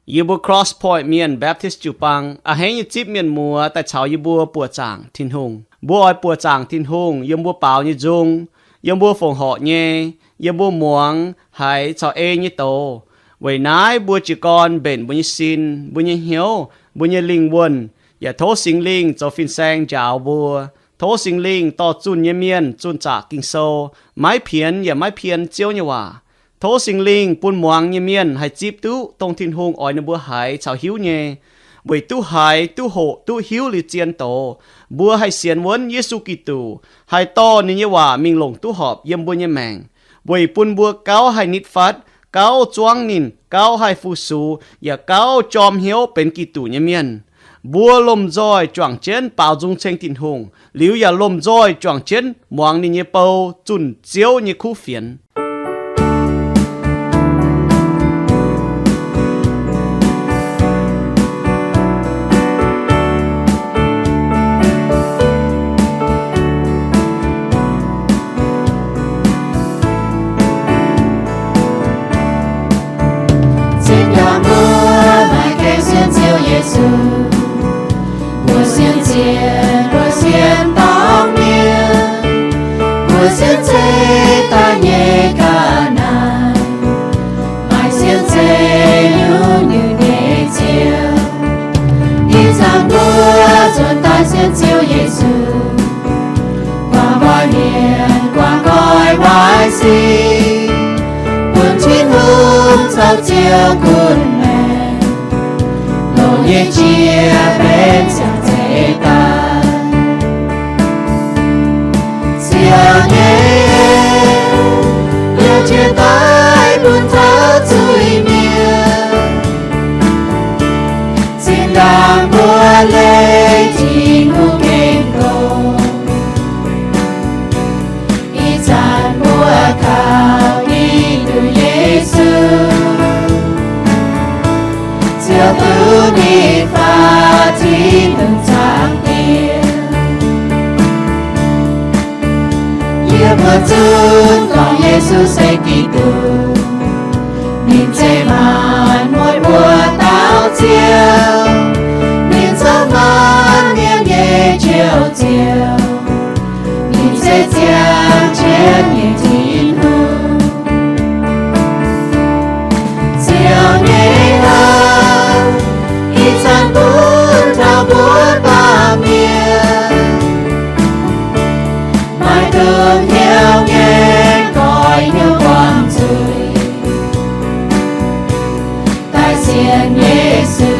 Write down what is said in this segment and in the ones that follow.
Yie mbuo Cross Point Mienh Baptist jiu-baang a'hneiv nyei zipv mienh muoz daaih caux yie mbuo buoqc zaangc Tin-Hungh. Mbuo oix buoqc zaangc Tin-Hungh yiem mbuo baaux nyei nzung, yiem mbuo fongc horc nyei, yiem mbuo muangx haiz caux ei nyei doz. Weic naaiv mbuo jiez gorn mbenc mbuo nyei sin, mbuo nyei hnyouv, mbuo nyei lingh wuonh, yaac tov Singx Lingh zoux fin-saeng njaaux mbuo. Tov Singx Lingh dorh zunh nyei mienh zunh zaqc Ging-Sou, maiv pienx yaac maiv pien Ziouv nyei waac. Tov Singx Lingh bun muangx nyei mienh haih zipv duqv dongh Tin-Hungh oix ninh mbuo haiz caux hiuv nyei, weic duqv haiz, duqv hoqc, duqv hiuv liuz zien doz, mbuo haih sienx wuonv Yesu Giduc, haih dorh ninh nyei waac mingh longc duqv horpc yiem mbuo nyei maengc, weic bun mbuo gauh haih nitv fatv, gauh zuangv ninh, gauh haih fu-sux, yaac gauh jorm hnyouv benx Giduc nyei mienh. Mbuo lomh nzoih juangc jienv baaux nzung ceng Tin-Hungh, liuz yaac lomh nzoih juangc jienv muangx ninh nyei bou zunh Ziouv nyei kuv fienx. Zinh ndaangc mbuo maaih gaengh sienx Ziouv Yesu, mbuo sienx ziex, mbuo sienx dorngx mienh, mbuo sienx zeiv daaih nyei ga'naaiv, maaih sienx zeiv yungz nyungc nyei Ziouv. Ih zanc mbuo nzuonx daaih sienx Ziouv Yesu, guangc nqoi mienh, guangc nqoi waaic sic, bun Tin-Hungh caux Ziouv gunv maengc, longc nyei jiex benx siang zeiv daaih. Ziouv nyei en liouh jienv daaih bun taux zuiz-mienh, zinh ndaangc mbuo leih Tin-Hungh gengh gorngv. Ih zanc mbuo kaux Giduc Yesu, Ziouv duqv nitv fatv Tin-Hungh zaangc Diex. Yie mbuo zunv gorngv Yesu se Giduc, ninh zeiz maanc muotc mbuo dauh Ziouv, ninh zoux maanc mienh nyei Njoux Ziouv, ninh se ziangh jienv nyei Tin-Hungh. Ziouv nyei hnamv ih zanc bun taux mbuo baamh mienh, maaih duqv hnyouv nyei nqoi hnyouv buangh zuiz, daaih sienx Yesu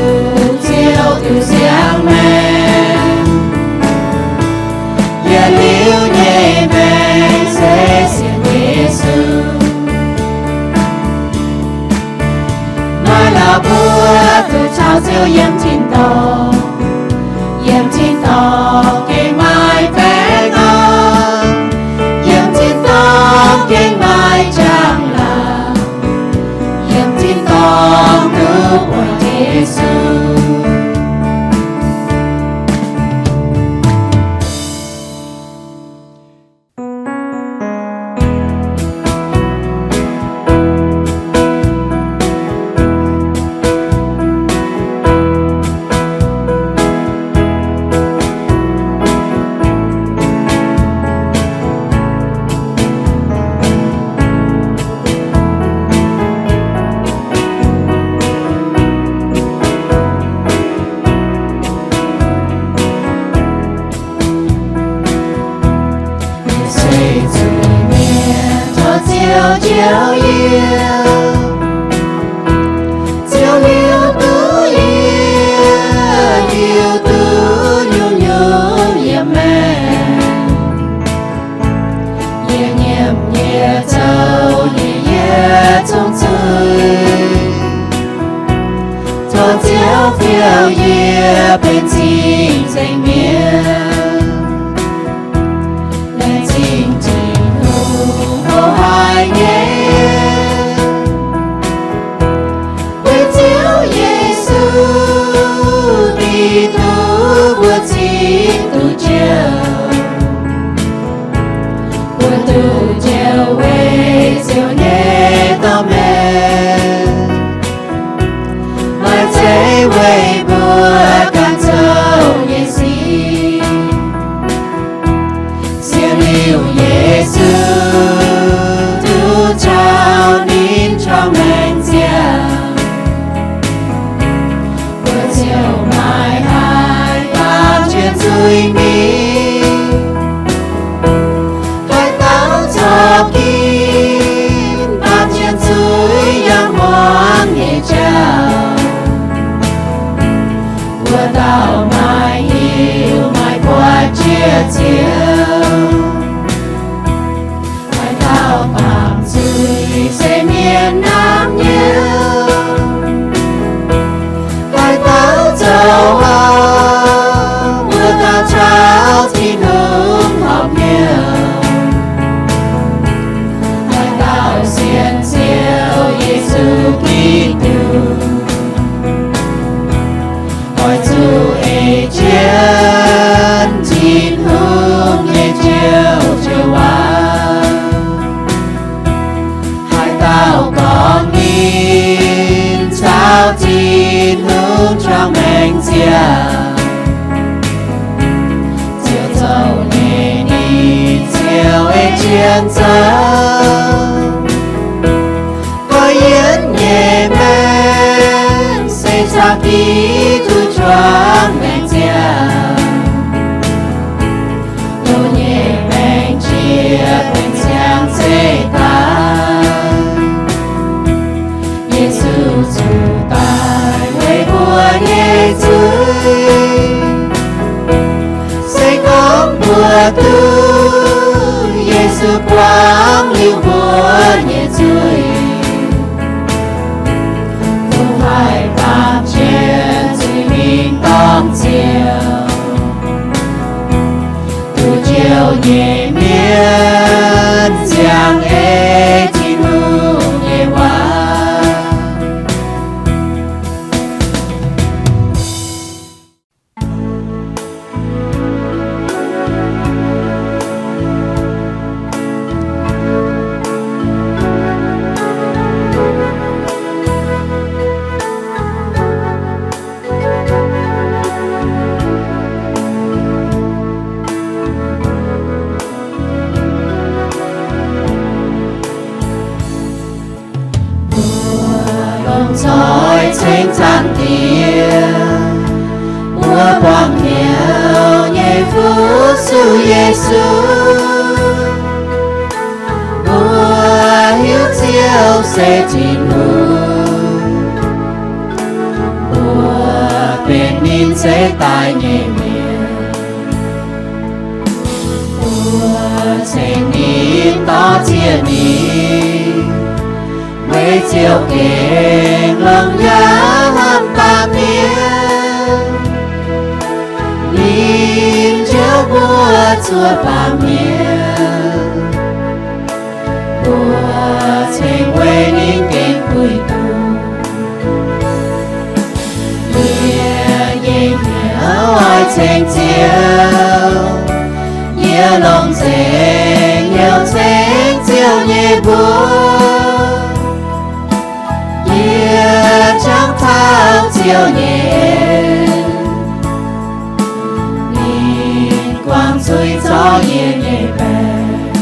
Ziouv duqv siang maengc. Yietc liuz nyei maengc se sienx Yesu. Maaih la'buo duqv caux Ziouv yiem tin-dorngh, yiem tin-dorngh gengh maaih baengh orn, yiem tin-dorngh gengh maaih njang-laangc, yiem tin-dorngh duqv buatc Yesu. Yie se zuiz-mienh tov Ziouv njoux yie, Ziouv hiuv duqv yie, hiuv duqv nyungc-nyungc yiem maengc. Yie nyiemc yie zoux nyei yietc zungv zuiz, tov Ziouv fiou yie benx cing-nzengc mienh. Laengz zingh Tin-Hungh hoz haic nyei, weic Ziouv Yesu Giduc mbuo cingx duqv njoux, mbuo duqv njoux weic Ziouv nyei dorh maengc. Maaih Ziouv, haaix dauh baamh zuiz se mienh namx hnyouv, haaix dauh zoux haaix, wuov dauh caux Tin-Hungh horpc hnyouv. Haaix dauh sienx Ziouv Yesu Giduc, oix zuqc ei jienv Tin-Hungh nyei joux-joux waac. Haaix dauh gorngv ninh caux Tin-Hungh juangc maengc ziangh, Ziouv zoux ninh, ninh ziouc ei jienv zoux. Gorx-youz nyei maengc se caux Giduc juangc maengc ziangh, loz nyei maengc jiex benx ziangh zeiv daaih. Yesu zuqc daaih weic mbuo nyei zuiz. Se gorngv mbuo duqv Yesu buangv liuz mbuo nyei zuiz, mbuo haih baamh gen zuiz-mingh dorngx Ziouv, duqv Ziouv nyei mienh ziangh ei Tin-Hungh nyei waac. Mbuo lomh nzoih ceng Zaangc Diex, mbuo buangh hnyouv nyei fu-sux Yesu. Mbuo hiuv Ziouv se Tin-Hungh, mbuo benx ninh seix daaih nyei mienh. Mbuo ceng ninh, dor-ziec ninh, weic Ziouv gengh longx yaac hnamv baamh mienh. Ninh njoux mbuo zuov baamh mienh, mbuo ceng weic ninh gengh puix duqv. Yie nyei hnyouv oix ceng Ziouv, yie longc nzengc hnyouv ceng Ziouv nyei mbuox. Yie jangx taux Ziouv nyei en, ninh guangc zuiz zorqv yie nyei baengc.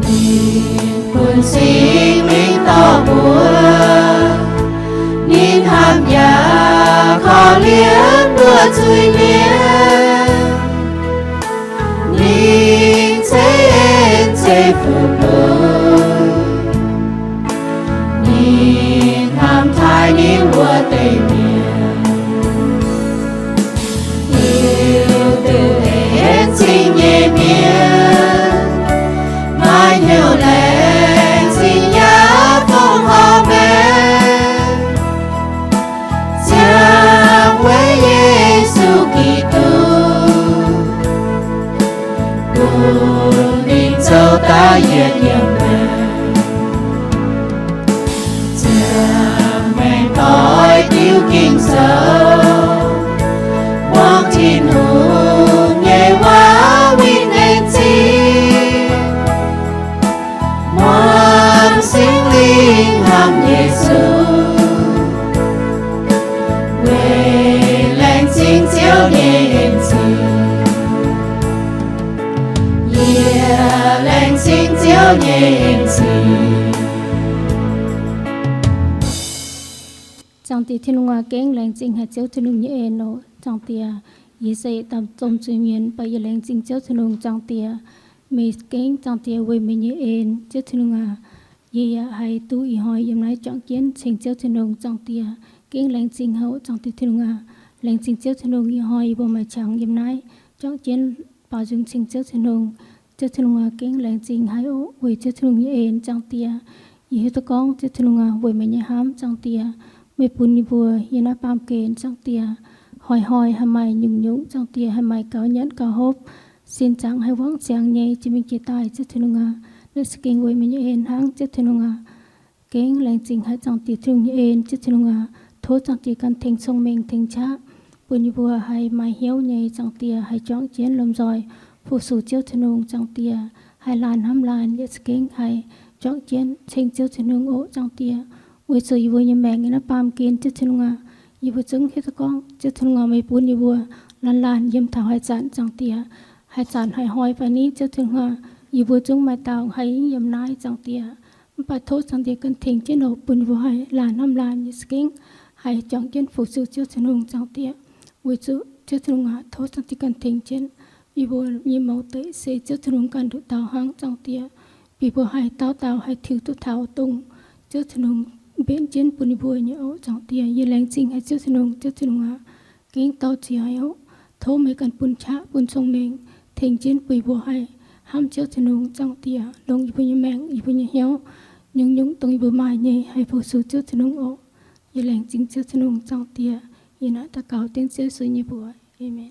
Ninh bun Singx Lingh dorh mbuo, ninh hnamv yaac korv-lienh mbuo zuiz-mienh. Ninh ceix en ceix fuqv bun, ninh hnamv taaih ninh wuov deix mienh. Hiuv duqv en cing nyei mienh, maaih hnyouv laengz zingh yaac fongc horc maengc, ziangh weic Yesu Giduc, bun ninh zoux daaih yietc yiem maengc. Ziangh maengc doix diuv Ging-Sou, muangx Tin-Hungh nyei waac winh en zingh, muangx Singx Lingh hnamv Yesu, weic laengz zingh Ziouv nyei en zingh. Yie laengz zingh Ziouv nyei en zingh. Zaangc Diex Tin-Hungh aac, gengh laengz zingh haic Ziouv Tin-Hungh nyei en oc. Zaangc Diex, yie se yietc dauh domh zuiz-mienh, mv baac yie laengz zingh Ziouv Tin-Hungh. Zaangc Diex, meih gengh, Zaangc Diex, weic meih nyei en, Ziouv Tin-Hungh aac, yie yaac haih duqv ih hnoi yiem naaiv juangc jienv ceng Ziouv Tin-Hungh. Zaangc Diex, gengh laengz zingh haic, Zaangc Diex Tin-Hungh aac. Laengz zingh Ziouv Tin-Hungh, ih hnoi yie mbuo maaih qangx yiem naaiv juangc jienv baaux nzung ceng Ziouv Tin-Hungh. Ziouv Tin-Hungh aac, gengh laengz zingh haic oc, weic Ziouv Tin-Hungh nyei en, Zaangc Diex. Yie hiuv duqv gorngv Ziouv Tin-Hungh aac, weic meih nyei hnamv, Zaangc Diex, meih bun yie mbuo yiem naaiv baamh gen, Zaangc Diex, hnoi-hnoi haih maaih nyungc-nyungc, Zaangc Diex, haih maaih gaux nyanc gaux hopv, sin zaangc haih wangv ziangx nyei jiex mingh jiex daaih, Ziouv Tin-Hungh aac. Naaiv se gengh weic meih nyei en hnangv, Ziouv Tin-Hungh aac. Gengh laengz zingh haic Zaangc Diex Tin-Hungh nyei en, Ziouv Tin-Hungh aac. Tov Zaangc Diex ganh tengx cong-mengh tengx qaqv bun yie mbuo haih maaih hnyouv nyei, Zaangc Diex, haih juangc jienv lomh nzoih fu-sux Ziouv Tin-Hungh, Zaangc Diex, haih laanh hnamv laanh, yietc za'gengh haih juangc jienv ceng Ziouv Tin-Hungh oc, Zaangc Diex. Weic zuqc yie mbuo nyei maengc yiem naaiv baamh gen, Ziouv Tin-Hungh aac, yie mbuo zungv hiuv duqv gorngv, Ziouv Tin-Hungh aac, meih bun yie mbuo laanh laanh yiem taux haaix zanc, Zaangc Diex, haaix zanc haaix hnoi fai ni, Ziouv Tin-Hungh aac, yie mbuo zungv maaih dauh haih yiem naaiv, Zaangc Diex. Mv baac tov Zaangc Diex ganh tengx jienv oc, bun yie mbuo haih laanh hnamv laanh, yietc za'gengh haih juangc jienv fu-sux Ziouv Tin-Hungh, Zaangc Diex. Weic zuqc Ziouv Tin-Hungh aac, tov Zaangc Diex ganh tengx jienv. Yie mbuo nyei mouz deic se Ziouv Tin-Hungh ganh nduqc dauh hnangv, Zaangc Diex. Bun yie mbuo haih dauh dauh haih tiux duqv taux dongh Ziouv Tin-Hungh mbenc jienv bun yie mbuo nyei oc, Zaangc Diex. Yie laengz zingh haic Ziouv Tin-Hungh, Ziouv Tin-Hungh aac, gengh dorh ziex haic oc. Tov meih ganh bun qaqv bun cong-mengh tengx jienv bun yie mbuo haih hnamv Ziouv Tin-Hungh, Zaangc Diex, longc yie mbuo nyei maengc, yie mbuo nyei hnyouv, nyungc-nyungc dongh yie mbuo maaih nyei haih fu-sux Ziouv Tin-Hungh oc. Yie laengz zingh Ziouv Tin-Hungh, Zaangc Diex. Yie naaiv daux gaux dengv Ziouv Yesu nyei mbuox. Aamen.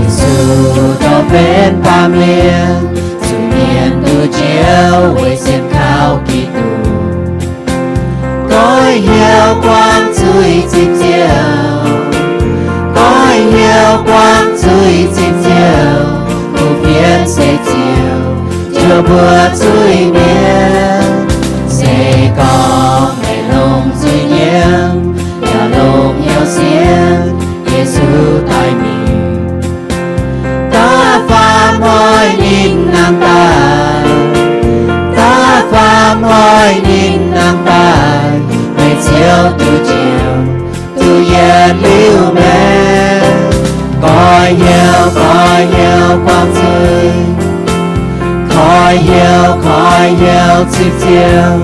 Yesu dongh benx baamh mienh, zuqc mienh duqv njoux weic sienx kaux Giduc. Goiv hnyouv buangv zuiz zipv Ziouv, goiv hnyouv buangv zuiz zipv Ziouv, kuv fienx se Ziouv njoux mbuo zuiz-mienh. Se gorngv meih longc zuiz-nyiemv yaac longc hnyouv sienx Yesu daaih mingh, da'faam hnoi ninh nangh daaih, da'faam hnoi ninh nangh daaih, meih ziouc duqv njoux, duqv yietc liuz maengc. Goiv hnyouv, goiv hnyouv buangv zuiz, koiv hnyouv, koiv hnyouv zipv Ziouv.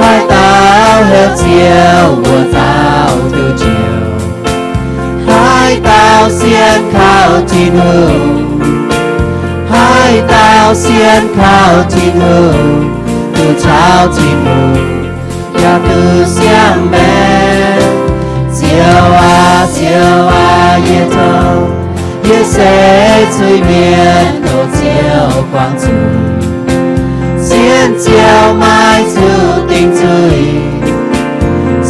Haaix dauh heuc Ziouv, wuov dauh duqv njoux. Haaix dauh sienx kaux Tin-Hungh, haaix dauh sienx kaux Tin-Hungh, duqv caux Tin-Hungh yaac duqv siang-maengc. Ziouv aac, Ziouv aac, yie tov, yie se zuiz-mienh, tov Ziouv guangc zuiz. Sienx Ziouv maiv zuqc dingc zuiz,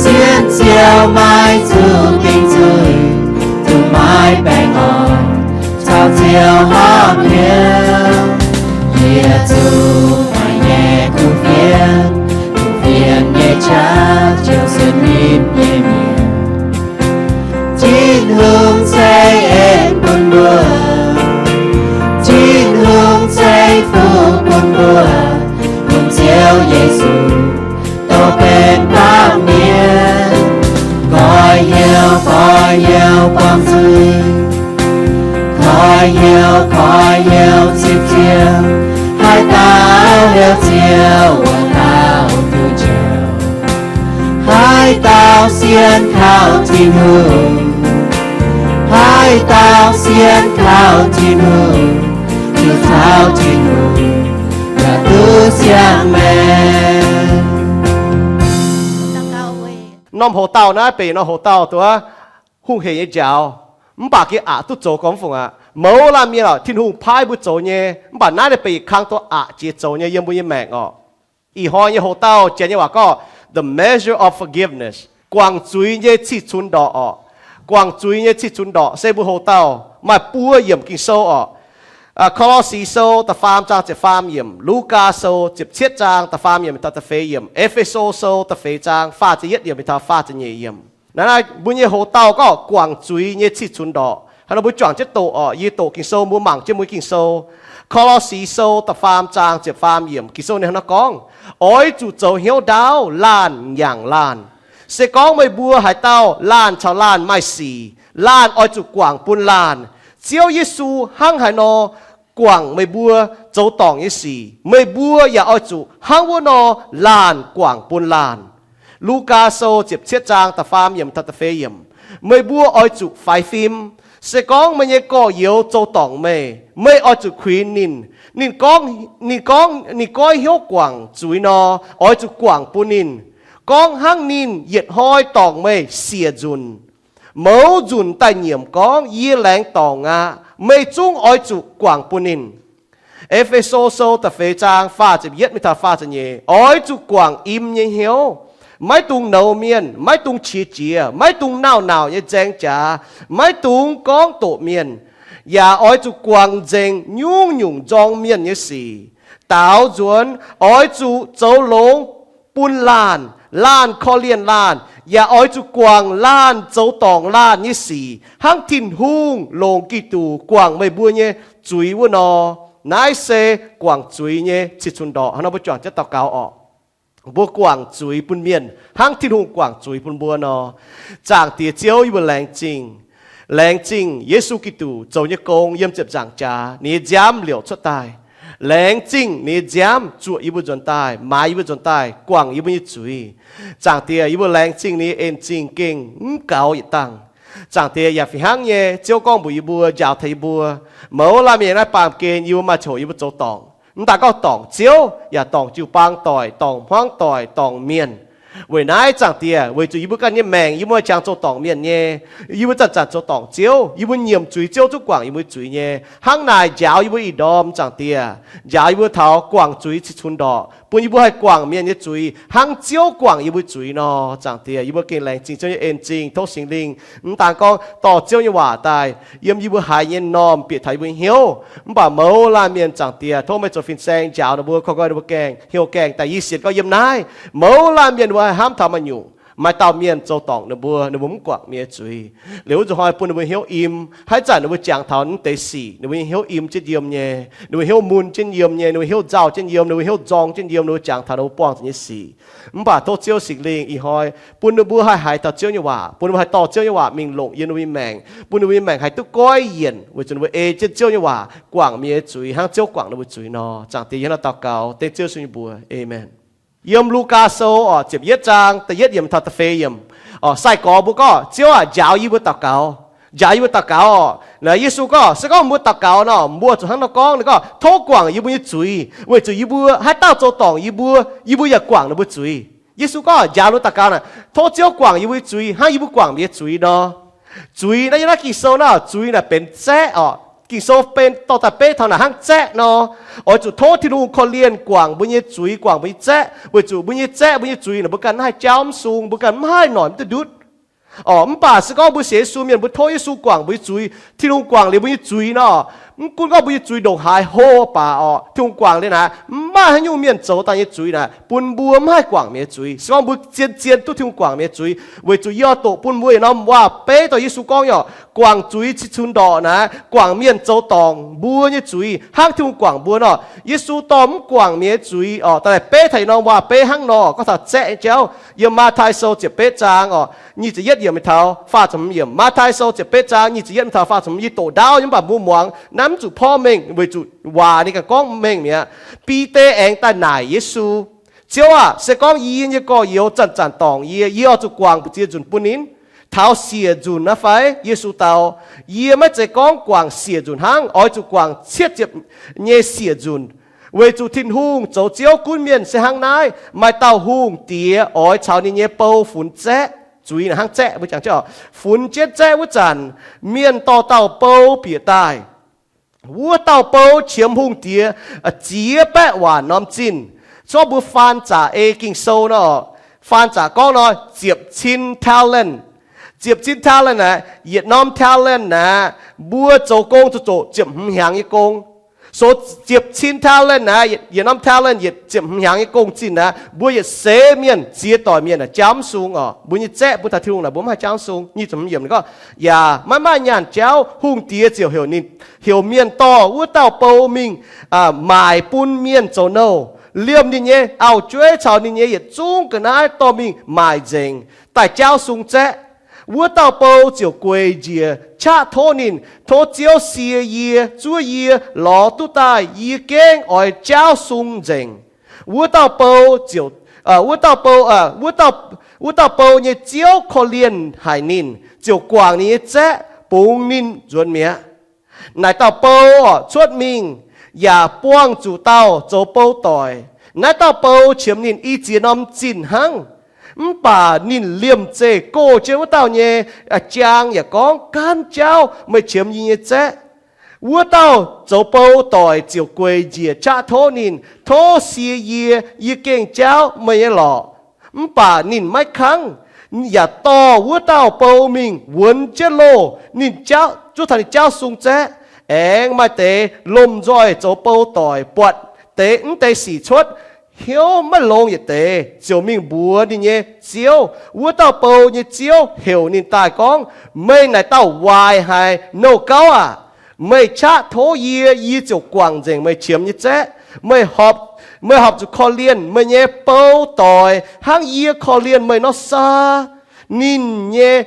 sienx Ziouv maiv zuqc dingc zuiz, duqv maiv baengh orn caux Ziouv horpc hnyouv. Yie zuqc maaih nyei kuv fienx, kuv fienx nyei qaqv ziouc sienx ninh nyei mienh. Tin-Hungh ceix en bun mbuo, Tin-Hungh ceix fuqv bun mbuo, bun Ziouv Yesu dongh benx baamh mienh. Goiv hnyouv, goiv hnyouv buangv zuiz, koiv hnyouv, koiv hnyouv zipv Ziouv. Haaix dauh heuc Ziouv, wuov dauh duqv njoux. Haaix dauh sienx kaux Tin-Hungh, haaix dauh sienx kaux Tin-Hungh, duqv caux Tin-Hungh yaac duqv siang-maengc. Norm hoc-dauh naaiv benx norm hoc-dauh duqv hungh heic nyei njaaux. Mv baac gengh aqc duqv zoux gorngv fungc aqv. Mouz laanh mienh oc, Tin-Hungh paaiv mbuo zoux nyei, mv baac naaiv naaiv benx kang duqv aqc jiex zoux nyei yiem mbuo nyei maengc oc. Ih hnoi nyei hoc-dauh Janx nyei waac gorngv, the measure of forgiveness, guangc zuiz nyei cih cunx ndorqc oc. Guangc zuiz nyei cih cunx ndorqc se mbuo hoc-dauh maaih buo yiemc Ging-Sou oc. Ko^lo^si Sou da'faam zaang ziepc faam yiemc, Lugaa Sou ziepc cietv zaang da'faam yiemc taux da'feix yiemc, E^fe^so Sou da'feix zaang faah ziepc yietv yiemc taux faah ziepc nyeic yiemc. Naaiv naaiv mbuo nyei hoc-dauh gorngv guangc zuiz nyei cih cunx ndorqc. Hnangv nor mbuo juangc jienv doqc oc. Yie doqc Ging-Sou, mbuo mangc jienv mbuo Ging-Sou. Ko^lo^si Sou da'faam zaang ziepc faam yiemc, Ging-Sou ninh hnangv naaiv gorngv, oix zuqc zoux hnyouv ndaauv, laanh nyaangc laanh. Se gorngv meih mbuo haaix dauh laanh caux laanh maaih sic, laanh oix zuqc guangc bun laanh. Ziouv Yesu hnangv haaix nor guangc meih mbuo zoux dorngc nyei sic, meih mbuo yaac oix zuqc hnangv wuov nor laanh guangc bun laanh. Lugaa Sou ziepc cietv zaang da'faam yiemc taux da'feix yiemc, meih mbuo oix zuqc faix fim. Se gorngv meih nyei gorx-youz zoux dorngc meih, meih oix zuqc kuinx ninh. Ninh gorngv, ninh gorngv ninh goiv hnyouv guangc zuiz nor, oix zuqc guangc bun ninh. Gorngv hnangv ninh yietc hnoi dorngc meih siec nzunc, mouz nzunc daaih nyiemc gorngv, yie laengz dorngc aqv, meih zungv oix zuqc guangc bun ninh. E^fe^so Sou da'feix zaang faah ziepc yietv mingh taux faah ziepc nyeic, oix zuqc guangc im nyei hnyouv, maiv dungx nouz mienh, maiv dungx qiex jiez, maiv dungx nauc-nauc nyei nzaeng jaax, maiv dungx gorngv doqc mienh, yaac oix zuqc guangc nzengc nyungc-nyungc nzorng mienh nyei sic. Daaux nzuonx oix zuqc zoux longx bun laanh, laanh korv-lienh laanh, yaac oix zuqc guangc laanh zoux dorngc laanh nyei sic, hnangv Tin-Hungh longc Giduc guangc meih mbuo nyei zuiz wuov nor. Naaiv se guangc zuiz nyei cih cunx ndorqc. Hnangv nor mbuo juangc jienv daux gaux orqc. Mbuo guangc zuiz bun mienh hnangv Tin-Hungh guangc zuiz bun mbuo nor. Zaangc Diex Ziouv, yie mbuo laengz zingh. Laengz zingh Yesu Giduc zoux nyei gong yiem ziepc nzaangc jaax, ninh nyei nziaamv liouc cuotv daaih. Laengz zingh ninh nyei nziaamv zuoqc yie mbuo nzuonx daaih, maaiz yie mbuo nzuonx daaih, guangc yie mbuo nyei zuiz. Zaangc Diex, yie mbuo laengz zingh ninh nyei en zingh gengh mv gaux yietc dangh. Zaangc Diex, yaac fih hnangv nyei, Ziouv gorngv mbuox yie mbuo, njaaux taux yie mbuo, mouz laanh mienh naaiv baamh gen yie mbuo maaih ziangh hoc yie mbuo zoux dorngc. Mv daan gorngv dorngc Ziouv, yaac dorngc jiu-baang doic, dorngc hmuangv doic, dorngc mienh. Weic naaiv, Zaangc Diex, weic zuqc yie mbuo ganh nyei maengc yie mbuo jangx zoux dorngc mienh nyei, yie mbuo zanc-zanc zoux dorngc Ziouv, yie mbuo nyiemc zuiz Ziouv zungv guangc yie mbuo zuiz nyei. Hnangv naaic njaaux yie mbuo ih ndorm, Zaangc Diex, njaaux yie mbuo taux guangc zuiz cih cunx ndorqc, bun yie mbuo haih guangc mienh nyei zuiz hnangv Ziouv guangc yie mbuo zuiz nor. Zaangc Diex, yie mbuo gengh laengz zingh Ziouv nyei en zingh, tov Singx Lingh mv daan gorngv dorh Ziouv nyei waac daaih yiem yie mbuo haiz nyei m'normh bieqc taux yie mbuo hnyouv, mv baac mouz laanh mienh, Zaangc Diex, tov meih zoux fin-saeng njaaux ninh mbuo, korv nqoi ninh mbuo gaengh, hnyouv gaengh daaih. Yie sienx gorngv yiem naaiv mouz laanh mienh mbuo haih hnamv taux maaih nyungc, maaih dauh mienh zoux dorngc ninh mbuo, ninh mbuo mv guangc mienh nyei zuiz. Liuz wuov nzunc hnoi bun ninh mbuo hnyouv im. Haaix zanc ninh mbuo jangx taux naaiv deix sic, ninh mbuo nyei hnyouv im jienv yiem nyei, ninh mbuo hnyouv mun jienv yiem nyei, ninh mbuo hnyouv nzauh jienv yiem, ninh mbuo hnyouv nzorng jienv yiem, ninh mbuo jangx taux ninh mbuo buangh zuqc nyei sic. Mv baac tov Ziouv Singx Lingh ih hnoi bun ninh mbuo haih haiz taux Ziouv nyei waac, bun ninh mbuo haih dorh Ziouv nyei waac mingh longc yiem ninh mbuo nyei maengc, bun ninh mbuo nyei maengc haih duqv goiv yienc weic zuqc ninh mbuo ei jienv Ziouv nyei waac guangc mienh nyei zuiz hnangv Ziouv guangc ninh mbuo zuiz nor. Zaangc Diex, yie hnangv naaiv daux gaux dengv Ziouv Yesu nyei mbuox, aamen. Yiem Lugaa Sou orqc, ziepc yietv zaang da'yietv yiemc taux da'feix yiemc orqc, sai-gorx mbuo gorngv, Ziouv aac, njaaux yie mbuo daux gaux. Njaaux yie mbuo daux gaux orqc. Naaiv Yesu gorngv, se gorngv mbuo daux gaux nor, mbuo zuqc hnangv nor gorngv. Ninh gorngv, tov guangc yie mbuo nyei zuiz, weic zuqc yie mbuo haaix dauh zoux dorngc yie mbuo, yie mbuo yaac guangc ninh mbuo zuiz. Yesu gorngv njaaux ninh mbuo daux gaux naaic, tov Ziouv guangc yie mbuo nyei zuiz hnangv yie mbuo guangc ninh mbuo nyei zuiz nor. Zuiz naaiv, yiem naaiv Ging-Sou naaiv, zuiz naaic benx zaeqv orqc. Ging-Sou ben dorh daaih beiv taux naaic hnangv zaeqv nor. Oix zuqc tov Tin-Hungh korv-lienh guangc mbuo nyei zuiz, guangc mbuo nyei zaeqv, weic zuqc mbuo nyei zaeqv, mbuo nyei zuiz naaic mbuo ganh mv haih jauv mv sung, mbuo ganh mv haih noic mv duqv ndutv. Orqc, mv baac se gorngv mbuo sienx Yesu mienh, mbuo tov Yesu guangc mbuo nyei zuiz, Tin-Hungh guangc liuz mbuo nyei zuiz nor, mv gunv gorngv mbuo nyei zuiz ndongc haaix hlo baac orqc, Tin-Hungh guangc liuz naaic, mv maaih haaix nyungc mienh zoux daaih nyei zuiz naaic bun mbuo mv haih guangc mienh nyei zuiz. Se gorngv mbuo zien-zien duqv Tin-Hungh guangc mienh nyei zuiz, weic zuqc yie oix doqc bun mbuo yietc norm waac-beiv dorh Yesu gorngv nyei orqc, guangc zuiz cih cunx ndorqc naaic, guangc mienh zoux dorngc mbuo nyei zuiz hnangv Tin-Hungh guangc mbuo nor. Yesu dorh mv guangc mienh nyei zuiz orqc, daaih beiv taux yietc norm waac-beiv hnangv nor, gorngv taux zaeqv nyei jauv. Yiem Matv^tai Sou ziepc betv zaang orqc, nyic ziepc yietv yiemc mingh taux faah ziepc hmz yiemc. Matv^tai Sou ziepc betv zaang nyic ziepc yietv mingh taux faah ziepc hmz, yie doqc ndaauv nyei, mv baac mbuo muangx naaiv mv zuqc porv mengh, weic zuqc waac ninh ganh gorngv mengh mi'aqv. Bide aengx daaih naaic Yesu, Ziouv aah! Se gorngv yie nyei gorx-youz zanc-zanc dorngc yie, yie oix zuqc guangc ziex nzunc bun ninh? Taux siec nzunc aqv fai? Yesu dau, Yie maiv zeiz gorngv guangc siec nzunc hnangv, oix zuqc guangc cietv ziepc nyei siec nzunc. Weic zuqc Tin-Hungh zoux Ziouv gunv mienh se hnangv naaiv. Maaih dauh hungh diex oix caux ninh nyei bou funx zaeqv. Zuiz naaic hnangv zaeqv, mbuo jangx jienv orqc. Funx jienv zaeqv wuov zanc, mienh dorh dauh bou bieqc daaih. Wuov dauh bou qiemx hungh diex ziex baeqv waanc norm zinh. Zorqv mbuo faan zaqc ei Ging-Sou nor, faan zaqc gorngv nor, ziepc cin talent. Ziepc cin talent naaic, yietc norm talent naaic, mbuo zoux gong zuqc zoqc ziepc hmz hnyangx nyei gong. Sou ziepc cin talent naaiv, yietc norm talent yietc ziepc hmz hnyangx nyei gong-zinh naaiv, mbuo yietc seix mienh ziex doic mienh naaic jaauv mv sung oc. Mbuo nyei zaeqv bun taux Tin-Hungh naaic, mbuo mv haih jaauv sung. Nyic ziepc hmz yiemc gorngv, yaac maiv maaih nyaanh jauv, hungh diex ziouc heuc ninh, heuc mienh dorh wuov dauh bou mingh maaic bun mienh zoux nouh, liemh ninh nyei auv-jueiv caux ninh nyei yietc zungv ga'naaiv dorh mingh maaic nzengc, daaih jaauv sung zaeqv. Wuov dauh bou ziouc gueic njiec qaqv tov ninh, tov Ziouv sie yie, zuov yie lorz duqv daaih, yie gengh oix jaauv sung nzengc. Wuov dauh bou ziouc, wuov dauh bou, wuov dauh bou nyei ziouv korv-lienh haic ninh, ziouc guangc ninh nyei zaeqv, bungx ninh nzuonx mi'aqv. Naaic dauh bou orqc, cuotv mingh yaac buangh zuqc dauh zoux bou doic. Naaiv dauh bou qiemx ninh i ziex norm zinh hnangv. Mv baac ninh liemh zeih goh jienv wuov dauh nyei jaang yaac gorngv, Gaanv jauv meih qiemx yie nyei zaeqv. Wuov dauh zoux bou doic ziouc gueic njiec qaqv tov ninh, Tov sie yie, yie gengh jaauv meih nyei lorqc. Mv baac ninh maiv kangv, yaac dorh wuov dauh bou mingh wuonx jienv loh, ninh jaauv, zuov taux ninh jaauv sung zaeqv. Aengx maaih deix lomh nzoih zoux bou doic buatc deix mv deix sic cuotv, hnyouv maiv longx yietc deix, ziouc mingh mbuox ninh nyei ziouv. Wuov dauh bou nyei ziouv heuc ninh daaih gorngv, Meih naaic dauh waaic haic nouh gauv aac. Meih qaqv tov yie, yie ziouc guangc nzengc meih qiemx nyei zaeqv. Meih horpc zuqc korv-lienh meih nyei bou doic hnangv yie korv-lienh meih nor saa. Ninh nyei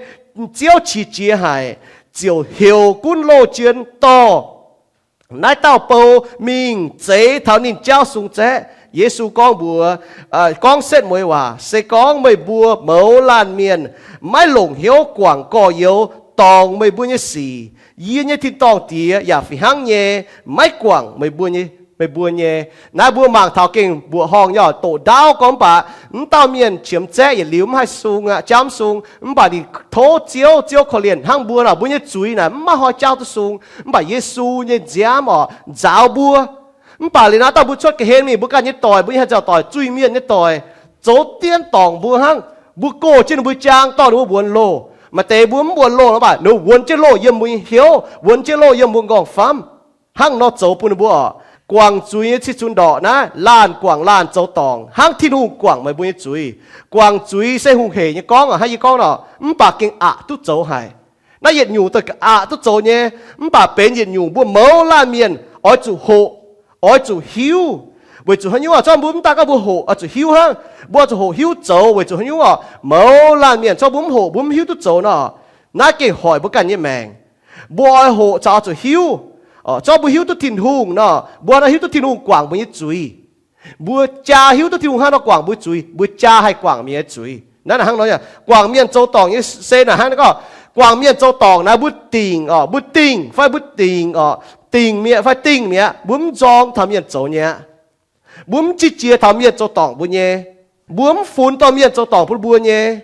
ziouv qiex jiez haic, ziouc heuc gunv loh jien dorh naaiv dauh bou mingh zeix taux ninh jaauv sung zaeqv. Yesu gorngv mbuox, gorngv setv mueiz waac, Se gorngv meih mbuo mouz laanh mienh maiv longc hnyouv guangc gorx-youz dorngc meih mbuo nyei sic, yie nyei tin-dorngh Diex yaac fih hnangv nyei maiv guangc meih mbuo nyei. Naaiv mbuo mangc taux gengh mbuoqc horngh nyei, doqc ndaauv gorngv mv baac mv dauh mienh qiemx zaeqv yietc liuz mv haih sung aqv, jaauv mv sung, mv baac ninh tov Ziouv, Ziouv korv-lienh hnangv mbuo nor, mbuo nyei zuiz naaic mv maaih hnoi jaauv duqv sung. Mv baac Yesu nyei nziaamv orqc nzaaux mbuo. Mv baac liuz naaiv dauh mbuo cuotv ga'hlen mingh, mbuo ganh nyei doic, mbuo nyei haaix zanc doic, zuiz-mienh nyei doic, zoux dienv dorngc mbuo hnangv. Mbuo gox jienv ninh mbuo jaang dorh ninh mbuo wuonx loh. Maaih deix mbuo mv wuonx loh nor, mv baac ninh mbuo wuonx jienv loh yiem mbuo nyei hnyouv, wuonx jienv loh yiem mbuo nqorngv-famv. Hnangv nor zoux bun ninh mbuo orqc. Guangc zuiz nyei cih zunc ndorqc naaiv, laanh guangc laanh zoux dorngc hnangv Tin-Hungh guangc meih mbuo nyei zuiz. Guangc zuiz se hungh hec nyei gorngv, hnangv yie gorngv nor, mv baac gengh aqc duqv zoux haic. Naaiv yietc nyungc daaih aqc duqv zoux nyei. Mv baac benx yietc nyungc mbuo mouz laanh mienh oix zuqc hoqc, oix zuqc hiuv. Weic zuqc haaix nyungc? Zorqv mbuo mv daaih gorngv mbuo hoqc oix zuqc hiuv hnangv. Mbuo oix zuqc hoqc hiuv zoux weic zuqc haaix nyungc orqc? Mouz laanh mienh, zorqv mbuo mv hoqc, mbuo mv hiuv duqv zoux nor, naaiv gengh hoic mbuo ganh nyei maengc. Mbuo oix hoqc caux oix zuqc hiuv. Zorqv mbuo hiuv duqv Tin-Hungh nor, mbuo nor hiuv duqv Tin-Hungh guangc mbuo nyei zuiz. Mbuo jaa hiuv duqv Tin-Hungh hnangv nor guangc mbuo zuiz, mbuo jaa haih guangc mienh nyei zuiz. Naaiv hnangv nor, guangc mienh zoux dorngc nyei se naaic hnangv nor gorngv, guangc mienh zoux dorngc naaiv mbuo dingc orqc, mbuo dingc fai mbuo dingc orqc, dingc mi'aqv fai dingh mi'aqv, mbuo mv nzorng taux mienh zoux nyei aqv. Mbuo mv qiex jiez taux mienh zoux dorngc mbuo nyei. Mbuo mv funx dorh mienh zoux dorngc bun mbuo nyei.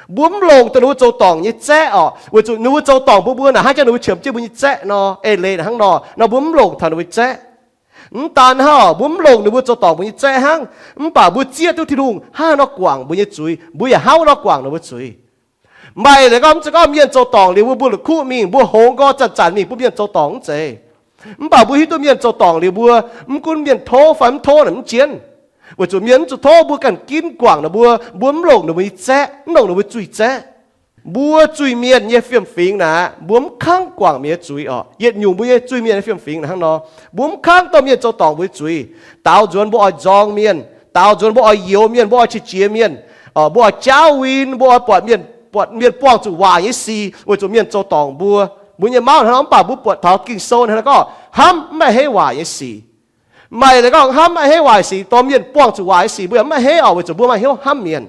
Mbuo mv longc dongh ninh mbuo zoux dorngc nyei zaeqv orqc, weic zuqc ninh mbuo zoux dorngc bun mbuo naaic hnangv jangx ninh mbuo qiemx jienv mbuo nyei zaeqv nor. Eix leiz naaic hnangv nor, nor mbuo mv longc taux ninh mbuo zaeqv. Mv daan hnangv, mbuo mv longc ninh mbuo zoux dorngc mbuo nyei zaeqv hnangv, mv baac mbuo zieqv duqv Tin-Hungh hnangv haaix nor guangc mbuo nyei zuiz, mbuo yaac hnangv nor guangc ninh mbuo zuiz. Maaih leiz gorngv, mv zeiz gorngv mienh zoux dorngc liuz mbuo, mbuo la'kuqv mingh, mbuo hngongx nqoi zanc-zanc mingh bun mienh zoux dorngc, mv zeiz. Mv baac mbuo hiuv duqv mienh zoux dorngc liuz mbuo, mv gunv mienh tov fai mv tov naaic mv jienv, weic zuqc mienh mv zuqc tov, mbuo ganh ginv guangc ninh mbuo, mbuo mv longc ninh mbuo nyei zaeqv, mv longc ninh mbuo zuiz-zaeqv. Mbuo zuiz-mienh nyei fiem-fingx naaic, mbuo mv kangv guangc mienh nyei zuiz orqc. Yietc nyungc mbuo nyei zuiz-mienh nyei fiem-fingx naaic hnangv nor, mbuo mv kangv dorh mienh zoux dorngc mbuo nyei zuiz. Daaux nzuonx mbuo oix nzorng mienh, daaux nzuonx mbuo oix youx mienh, mbuo oix qiex jiez mienh, mbuo oix jaauv win, mbuo oix buatc mienh, buatc mienh buangh zuqc waaic nyei sic weic zuqc mienh zoux dorngc mbuo. Mbuo nyei mauv hnangv nor, mv baac mbuo buatc taux Ging-Sou hnangv nor gorngv, hnamv mv maaih heiv waaic nyei sic. Maaih leiz gorngv hnamv mv maaih heiv waaic sic, dorh mienh buangh zuqc waaic nyei sic, mbuo yaac mv maaih heiv orqc, weic zuqc mbuo maaih hnyouv hnamv mienh.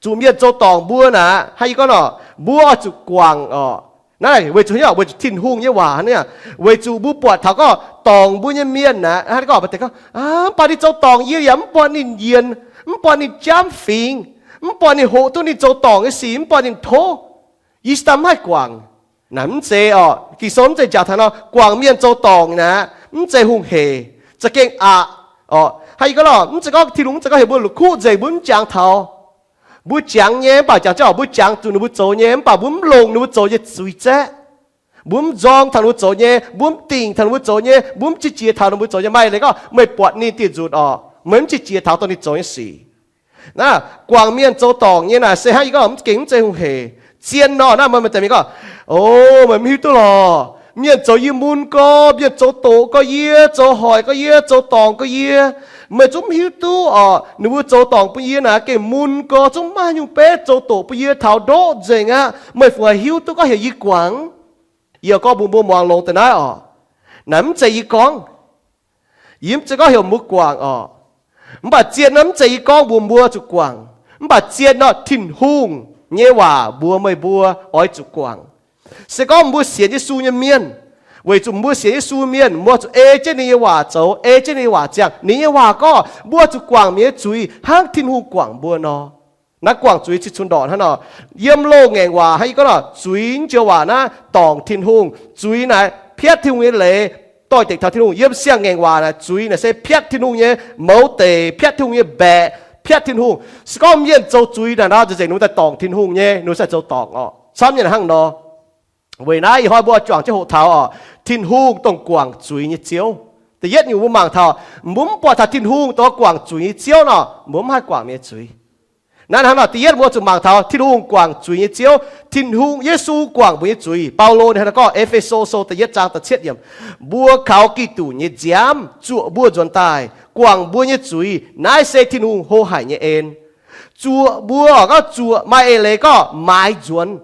Zuqc mienh zoux dorngc mbuo naaic, hnangv yie gorngv nor, mbuo oix zuqc guangc orqc. Naaiv weic zuqc hnyouv, weic zuqc Tin-Hungh nyei waac hnangv. Weic zuqc mbuo buatc taux gorngv dorngc mbuo nyei mienh naaic, hnangv gorngv, mv baac ninh zoux dorngc yie yaac mv buatc ninh njiec, mv buatc ninh jamv fingx, mv buatc ninh hoqc duqv ninh zoux dorngc nyei sic, mv buatc ninh tov. Yie stamv mv haih guangc. Naaic mv zeiz orqc. Ging-Sou mv zeiz jaax taux nor, guangc mienh zoux dorngc naaic mv zeiz hungh hec, za'gengh aqc orqc. Hnangv yie gorngv nor, mv zeiz gorngv Tin-Hungh mv zeiz gorngv heuc mbuo la'kuqv nzengc, mbuo mv jangx taux. Mbuo jangx nyei, mv baac jangx jienv orqc, mbuo jangx zuqc ninh mbuo zoux nyei, mv baac mbuo mv longc ninh mbuo zoux nyei zuiz-zaeqv. Mbuo mv nzorng taux ninh mbuo zoux nyei, mbuo mv dingc taux ninh mbuo zoux nyei, mbuo mv qiex jiez taux ninh mbuo zoux nyei. Maaih leiz gorngv meih buatc ninh dieh nzunc orqc, meih mv qiex jiez taux dongh ninh zoux nyei sic. Naaiv guangc mienh zoux dorngc nyei naaic se hnangv yie gorngv mv gengh mv zeiz hungh hec. Zien nor naaiv meih maaih deix mienh gorngv, O, meih mv hiuv duqv lorqc. Mienh zoux yie mun gorx, mienh zoux doqc gorx yie, zoux hoic gorx yie, zoux dorngc gorx yie. Meih zungv mv hiuv duqv orqc, ninh mbuo zoux dorngc bun yie naaic gengh mun gorx, zungv maiv nyungc betv, zoux doqc bun yie taux ndoqv nzengc aqv. Meih fu hiuv duqv gorngv heuc yie guangc? Yie gorngv mbuox mbuo muangx longx deix naaiv orqc, naaiv mv zeiz yie gorngv. Yie mv zeiz gorngv heuc mbuo guangc orqc. Mv baac zien nor mv zeiz yie gorngv mbuox mbuo zuqc guangc. Mv baac zien nor Tin-Hungh nyei waac mbuox meih mbuo oix zuqc guangc. Se gorngv mbuo sienx Yesu nyei mienh, weic zuqc mbuo sienx Yesu mienh, mbuo zuqc ei jienv ninh nyei waac zoux, ei jienv ninh nyei waac ziangh. Ninh nyei waac gorngv mbuo zuqc guangc mienh nyei zuiz hnangv Tin-Hungh guangc mbuo nor. Naaiv guangc zuiz cingx cunx ndorqc hnangv nor. Yiem loz-ngaengc waac hnangv yie gorngv nor, zuiz joux waac naaiv dorngc Tin-Hungh. Zuiz naaic piatv Tin-Hungh nyei leiz, doix-dekc taux Tin-Hungh. Yiem siang-ngaengc waac naaic zuiz naaic se piatv Tin-Hungh nyei mouz deic, piatv Tin-Hungh nyei mbaeqc, piatv Tin-Hungh. Se gorngv mienh zoux zuiz naaic nor, nzengc-nzengc ninh mbuo daaih dorngc Tin-Hungh nyei, ninh mbuo sai zoux dorngc orqc. Camv nyei hnangv nor. Weic naaiv ih hnoi mbuo juangc jienv hoqc taux orqc, Tin-Hungh dongh guangc zuiz nyei Ziouv. Da'yietv nyungc mbuo mangc taux, mbuo mv buatc taux Tin-Hungh dongh guangc zuiz nyei Ziouv nor, mbuo mv haih guangc mienh nyei zuiz. Naaiv hnangv nor, da'yietv mbuo zuqc mangc taux Tin-Hungh guangc zuiz nyei Ziouv. Tin-Hungh, Yesu guangc mbuo nyei zuiz. Baulo ninh hnangv naaiv gorngv, E^fe^so Sou da'yietv zaang da'cietv yiemc, Mbuo kaux Giduc nyei nziaamv zuoqc mbuo nzuonx daaih, guangc mbuo nyei zuiz. Naaiv se Tin-Hungh hlo haic nyei en. Zuoqc mbuo, gorngv zuoqc maaih eix leiz gorngv maaiz nzuonx.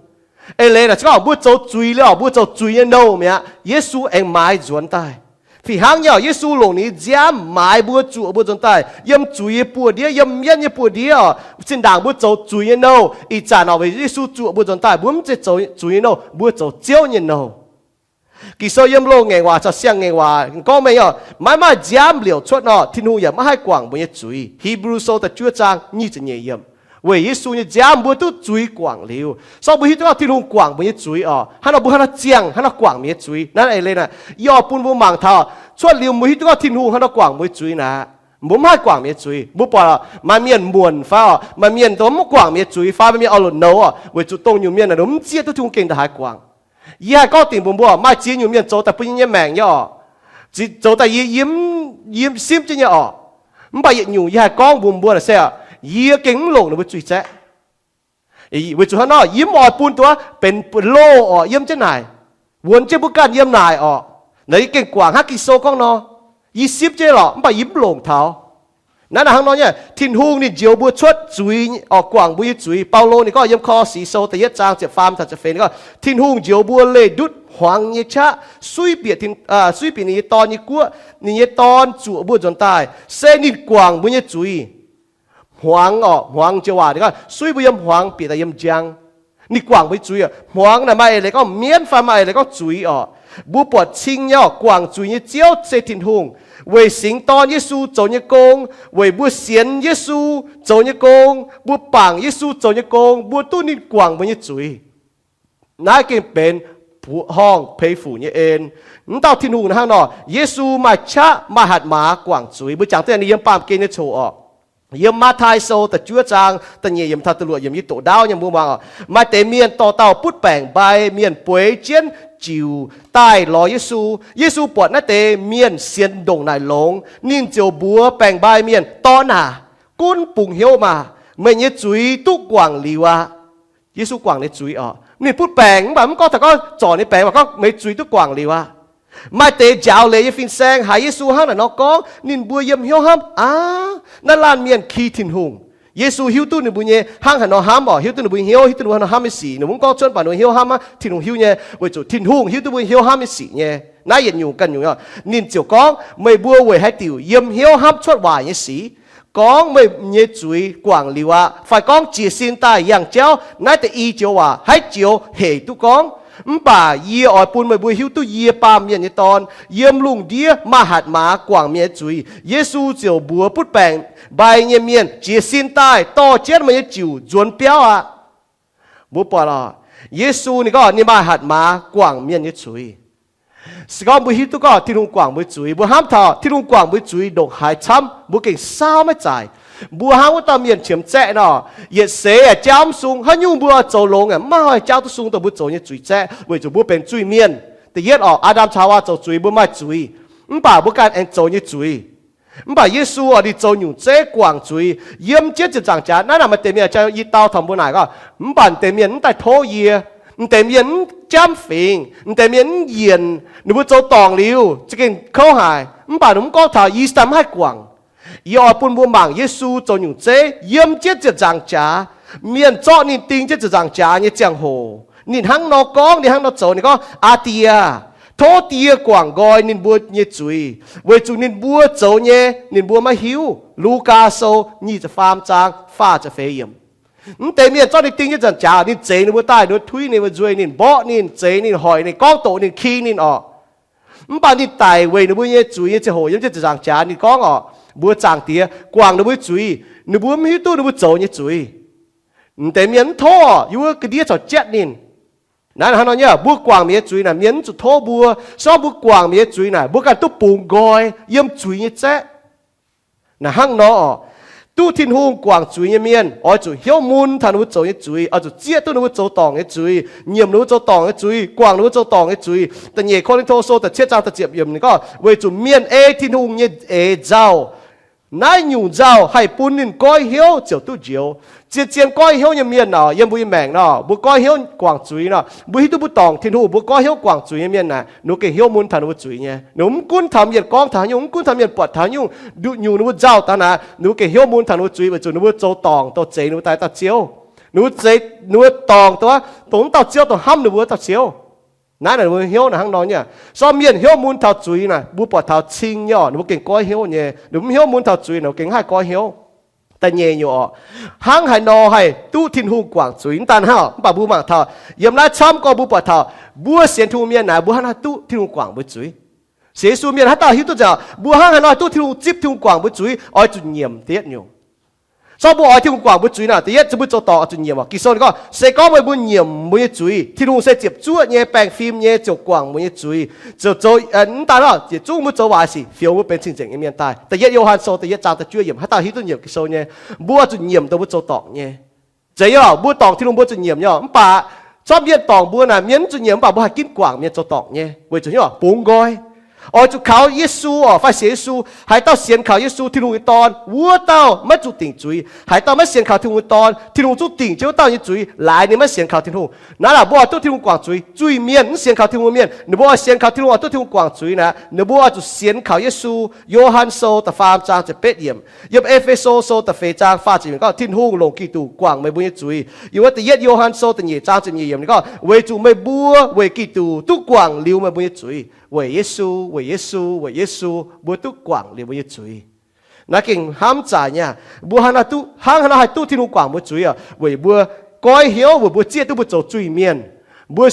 Eix leiz naaic se gorngv mbuo zoux zuiz liuz orqc, mbuo zoux zuiz nyei nouh mi'aqv, Yesu aengx maaiz nzuonx daaih. Fih hnangv nyei orqc, Yesu longc ninh nyei nziaamv maaiz mbuo, zuoqc mbuo nzuonx daaih yiem zuiz nyei buoz-ndiev, yiem mienv nyei buoz-ndiev orqc. Zinh ndaangc mbuo zoux zuiz nyei nouh, ih zanc orqc weic Yesu zuoqc mbuo nzuonx daaih, mbuo mv zeiz zoux zuiz nyei nouh, mbuo zoux Ziouv nyei nouh. Ging-Sou yiem loz-ngaengc waac caux siang-ngaengc waac gorngv mengh orqc, maiv maaih nziaamv liouc cuotv nor, Tin-Hungh yaac maiv haih guangc mbuo nyei zuiz. Hipv^lu Sou da'juov zaang nyic ziepc nyeic yiemc. Weic Yesu nyei nziaamv mbuo duqv zuiz guangc liuz. Se gorngv mbuo hiuv duqv gorngv Tin-Hungh guangc mbuo nyei zuiz orqc, hnangv nor mbuo hnangv nor ziangh, hnangv nor guangc mienh nyei zuiz. Naaiv eix leiz naaic, yie oix bun mbuo mangc taux, cuotv liuz mbuo hiuv duqv gorngv Tin-Hungh hnangv nor guangc mbuo nyei zuiz naaic, mbuo mv haih guangc mienh nyei zuiz. Mbuo buatc maaih mienh muonc fai orqc, maaih mienh dongh mv guangc mienh nyei zuiz fai maaih mienh orn-lotc nouz orqc, weic zuqc dongh nyungc mienh naaic mbuo mv zieqv duqv Tin-Hungh gengh ndongc haaix guangc. Yie haih gorngv dingc mbuox mbuo, maaih ziex nyungc mienh zoux daaih bun yie nyei maengc nyei orqc, zoux daaih yie yiem, yiem simv jienv nyei orqc. Mv baac yietc nyungc yie haih gorngv mbuox mbuo naaic se, yie gengh mv longc ninh mbuo zuiz zaeqv. Weic zuqc hnangv nor, yie mv oix bun duqv benx loh orqc yiem jienv naaic, wuonx jienv mbuo ganh yiem naaic orqc. Naaic yie gengh guangc hnangv Ging-Sou gorngv nor, yie simv jienv lorqc, mv baac yie mv longc taux. Naaiv hnangv nor nyei, Tin-Hungh ninh njoux mbuo cuotv zuiz orqc, guangc mbuo nyei zuiz. Baulo ninh gorngv yiem Kor^si Sou da'yietv zaang ziepc faam taux ziepc feix, ninh gorngv Tin-Hungh njoux mbuo leih ndutv hmuangx nyei qaqv suiv bieqc, suiv bieqc ninh nyei Dorn nyei guoqv. Ninh nyei Dorn zuoqc mbuo nzuonx daaih, se ninh guangc mbuo nyei zuiz. Hmuangx orqc, hmuangx joux waac ninh gorngv suiv mbuo yiem hmuangx bieqc daaih yiem njang. Ninh guangc mbuo nyei zuiz orqc. Hmuangx naaic maaih eix leiz gorngv mienv fai maaih eix leiz gorngv zuiz orqc. Mbuo buatc cing nyei orqc, guangc zuiz nyei Ziouv se Tin-Hungh. Weic singx Dorn Yesu zoux nyei gong, weic mbuo sienx Yesu zoux nyei gong, mbuo bangc Yesu zoux nyei gong, mbuo duqv ninh guangc mbuo nyei zuiz. Naaiv gengh benx buoqc horngh peix fuc nyei en. Mv dauh Tin-Hungh hnangv nor, Yesu maaih qaqv maaih hatc maaz guangc zuiz. Mbuo jangx duqv ninh yiem baamh gen nyei coc orqc. Yiem Matv^tai Sou da'juov zaang da'nyeic yiemc taux da'luoqc yiemc, yie doqc ndaauv nyei mbuo muangx orqc. Maaih deix mienh dorh dauh butv baengc mbai mienh bueix jienv jiuc daaih lorz Yesu. Yesu buatc naaiv deix mienh sienx ndongc naaic longx, ninh ziouc mbuox baengc mbai mienh, Dorn aac, gunv bungx hnyouv maah! Meih nyei zuiz duqv guangc liuz aqv. Yesu guangc ninh zuiz orqc. Ninh butv baengc mv baac mv gorngv taux gorngv zorc ninh baengc, mv baac gorngv meih zuiz duqv guangc liuz aqv. Maaih deix njaaux leiz nyei fin-saeng haiz Yesu hnangv naaic nor gorngv, ninh mbuo yiem hnyouv hnamv aqv, naaiv laanh mienh ki Tin-Hungh. Yesu hiuv duqv ninh mbuo nyei hnangv haaix nor hnamv orqc, hiuv duqv ninh mbuo hnyouv, hiuv duqv ninh mbuo hnamv nyei sic. Ninh mbuo mv gorngv cuotv, mv baac ninh mbuo hnyouv hnamv aqv. Tin-Hungh hiuv nyei, weic zuqc Tin-Hungh hiuv duqv mbuo hnyouv hnamv nyei sic nyei. Naaiv yietc nyungc ganh nyungc orqc. Ninh ziouc gorngv, meih mbuo weic haaix diuc yiem hnyouv hnamv cuotv waaic nyei sic? Gorngv meih nyei zuiz guangc liuz aqv, fai gorngv jiez sin daaih yangh jauv, naaiv deix i joux waac haaix joux hec duqv gorngv. Mv baac yie oix bun meih mbuo hiuv duqv yie, Baamh Mienh nyei Dorn, yiem lungh ndiev maaih hatc maaz guangc mienh nyei zuiz. Yesu ziouc mbuox butv baengc mbai nyei mienh, jiez sin daaih dorh jienv meih nyei jiuc nzuonx biauv aqv. Mbuo buatc orqc, Yesu ninh gorngv ninh maaih hatc maaz guangc mienh nyei zuiz. Se gorngv mbuo hiuv duqv gorngv Tin-Hungh guangc mbuo zuiz, mbuo hnamv taux Tin-Hungh guangc mbuo zuiz ndongc haaix camv, mbuo gengh saauv maiv zaaic. Mbuo hnangv wuov dauh mienh qiemx zaeqv nor, yietc seix yaac jaauv mv sung. Haaix nyungc mbuo oix zoux longx yaac maiv haih jaauv duqv sung dongh mbuo zoux nyei zuiz zaeqv, weic zuqc mbuo benx zuiz-mienh. Da'yietv orqc, Aa^ndam caux Haawaa zoux zuiz, mbuo maaih zuiz, mv baac mbuo ganh aengx zoux nyei zuiz. Mv baac Yesu orqc, ninh zoux nyungc zeiv guangc zuiz. Yiem jienv ziepc nzaangc jaax naaiv, naaic maaih deix mienh jaa i dau taux mbuo naaic gorngv, mv baac deix mienh mv daaih tov yie, mv deix mienh mv jamv fingx, mv deix mienh mv yienc, ninh mbuo zoux dorngc liuz za'gengh kouv haic, mv baac ninh mv gorngv taux yie, se daaih mv haih guangc. Yie oix bun mbuo mangc Yesu zoux nyungc zeiv yiem jienv ziepc nzaangc jaax. Mienh zorqv ninh ding jienv ziepc nzaangc jaax nyei ziangh hoc, ninh hnangv nor gorngv, ninh hnangv nor zoux. Ninh gorngv, Aa Die, tov Die guangc nqoi ninh mbuo nyei zuiz, weic zuqc ninh mbuo zoux nyei ninh mbuo maiv hiuv. Lugaa Sou nyic ziepc faam zaang faah ziepc feix yiemc. Mv deix mienh zorqv ninh ding jienv ziepc nzaangc jaax, ninh zeix ninh mbuo daaih, ninh mbuo tuiv ninh mbuo nzuih, ninh mborqv ninh, zeix ninh, hoic ninh, gorngv doqc ninh, king ninh orqc. Mv baac ninh daic weic ninh mbuo nyei zuiz nyei ziangh hoc, yiem jienv ziepc nzaangc jaax, ninh gorngv orqc, mbuox Zaangc Diex, Guangc ninh mbuo zuiz. Ninh mbuo mv hiuv duqv ninh mbuo zoux nyei zuiz. Mv deix mienh mv tov, yie mbuo ga'ndiev corc jatv ninh. Naaiv hnangv nor nyei, mbuo guangc mienh nyei zuiz naaic, mienh mv zuqc tov mbuo. Se gorngv mbuo guangc mienh nyei zuiz naaic, mbuo ganh duqv bungx nqoi yiem zuiz nyei zaeqv. Naaiv hnangv nor orqc, duqv Tin-Hungh guangc zuiz nyei mienh oix zuqc hnyouv mun taux ninh mbuo zoux nyei zuiz, oix zuqc zieqv duqv ninh mbuo zoux dorngc nyei zuiz, nyiemc ninh mbuo zoux dorngc nyei zuiz, guangc ninh mbuo zoux dorngc nyei zuiz. Da'nyeic Ko^lin^to Sou da'cietv zaang da'ziepc yiemc ninh gorngv, Weic zuqc mienh ei Tin-Hungh nyei eix nzauh, naaiv nyungc nzauh haih bun ninh goiv hnyouv ziouc duqv njoux. Zien-zien goiv hnyouv nyei mienh orqc, yiem mbuo nyei maengc nor, mbuo goiv hnyouv guangc zuiz nor, mbuo hiuv duqv mbuo dorngc Tin-Hungh, mbuo goiv hnyouv guangc zuiz nyei mienh naaic, ninh mbuo gengh hnyouv mun taux ninh mbuo zuiz nyei. Ninh mbuo mv gunv taux mienh gorngv taux haaix nyungc, mv gunv taux mienh buatc taux haaix nyungc, nduqc nyungc ninh mbuo nzauh daaih naaic, ninh mbuo gengh hnyouv mun taux ninh mbuo zuiz, weic zuqc ninh mbuo zoux dorngc dongh zeix ninh mbuo daaih dauh Ziouv. Ninh mbuo zeix, ninh mbuo dorngc dongh, dongh wuov dauh Ziouv dongh hnamv ninh mbuo dauh Ziouv. Naaiv naaic ninh mbuo hnyouv naaic hnangv nor nyei. Se gorngv mienh hnyouv mun taux zuiz naaic, mbuo buatc taux cing nyei orqc, ninh mbuo gengh goiv hnyouv nyei. Ninh mbuo mv hnyouv mun taux zuiz naaic, ninh mbuo gengh mv haih goiv hnyouv. Da'nyeic nyungc orqc, hnangv haaix nor haih duqv Tin-Hungh guangc zuiz? Mv daan hnangv, mv baac mbuo mangc taux yiem naaiv camv gorngv mbuo buatc taux mbuo sienx Tin-Hungh mienh naaic, mbuo hnangv haaix duqv Tin-Hungh guangc mbuo zuiz? Sienx Yesu mienh haaix dauh hiuv duqv nzengc, mbuo hnangv haaix nor haih duqv Tin-Hungh zipv, Tin-Hungh guangc mbuo zuiz? Oix zuqc nyiemc da'yietv nyungc. Se gorngv mbuo oix Tin-Hungh guangc mbuo zuiz naaic, da'yietv zuqc mbuo zoux dorngc oix zuqc nyiemc orqc. Ging-Sou ninh gorngv, se gorngv meih mbuo nyiemc mbuo nyei zuiz, Tin-Hungh se ziepc zuoqv nyei, baengh fim nyei, ziouc guangc mbuo nyei zuiz, ziouc zoux, mv daan orqc, yietc zungv mbuo zoux waaic sic, fioux mbuo benx cing-nzengc nyei mienh daaih. Da'yietv Yo^han Sou da'yietv zaang da'juov yiemc. Haaix dauh hiuv duqv nyiemc Ging-Sou nyei, mbuo zuqc nyiemc dongh mbuo zoux dorngc nyei. Zeiz nyei orqc, mbuo dorngc Tin-Hungh mbuo zuqc nyiemc nyei orqc. Mv baac se gorngv mienh dorngc mbuo naaic, mienh mv zuqc nyiemc, mv baac mbuo haih ginv guangc mienh zoux dorngc nyei, weic zuqc nyei orqc, bungx nqoi. Oix zuqc kaux Yesu orqc, fai sienx Yesu. Haaix dauh sienx kaux Yesu, Tin-Hungh nyei Dorn, wuov dauh maiv zuqc dingc zuiz. Haaix dauh maiv sienx kaux Tin-Hungh nyei Dorn, Tin-Hungh zungv dingc jienv wuov dauh nyei zuiz, laaix ninh maiv sienx kaux Tin-Hungh. Naaiv naaic mbuo oix duqv Tin-Hungh guangc zuiz. Zuiz-mienh, mv sienx kaux Tin-Hungh mienh, ninh mbuo oix sienx kaux Tin-Hungh, oix duqv Tin-Hungh guangc zuiz naaic, ninh mbuo oix zuqc sienx kaux Yesu. Yo^han Sou da'faam zaang ziepc betv yiemc, yiem E^fe^so Sou da'feix zaang faah ziepc yiemc gorngv, Tin-Hungh longc Giduc guangc meih mbuo nyei zuiz. Yiem wuov da'yietv Yo^han Sou da'nyeic zaang ziepc nyeic yiemc ninh gorngv, weic zuqc meih mbuo weic Giduc duqv guangc liuz meih mbuo nyei zuiz. Weic Yesu, weic Yesu, weic Yesu, mbuo duqv guangc liuz mbuo nyei zuiz. Naaiv gengh hnamv zaaic nyei. Mbuo hnangv haaix nor haih duqv Tin-Hungh guangc mbuo zuiz orqc? Weic mbuo goiv hnyouv, weic mbuo zieqv duqv mbuo zoux zuiz-mienh. Mbuo,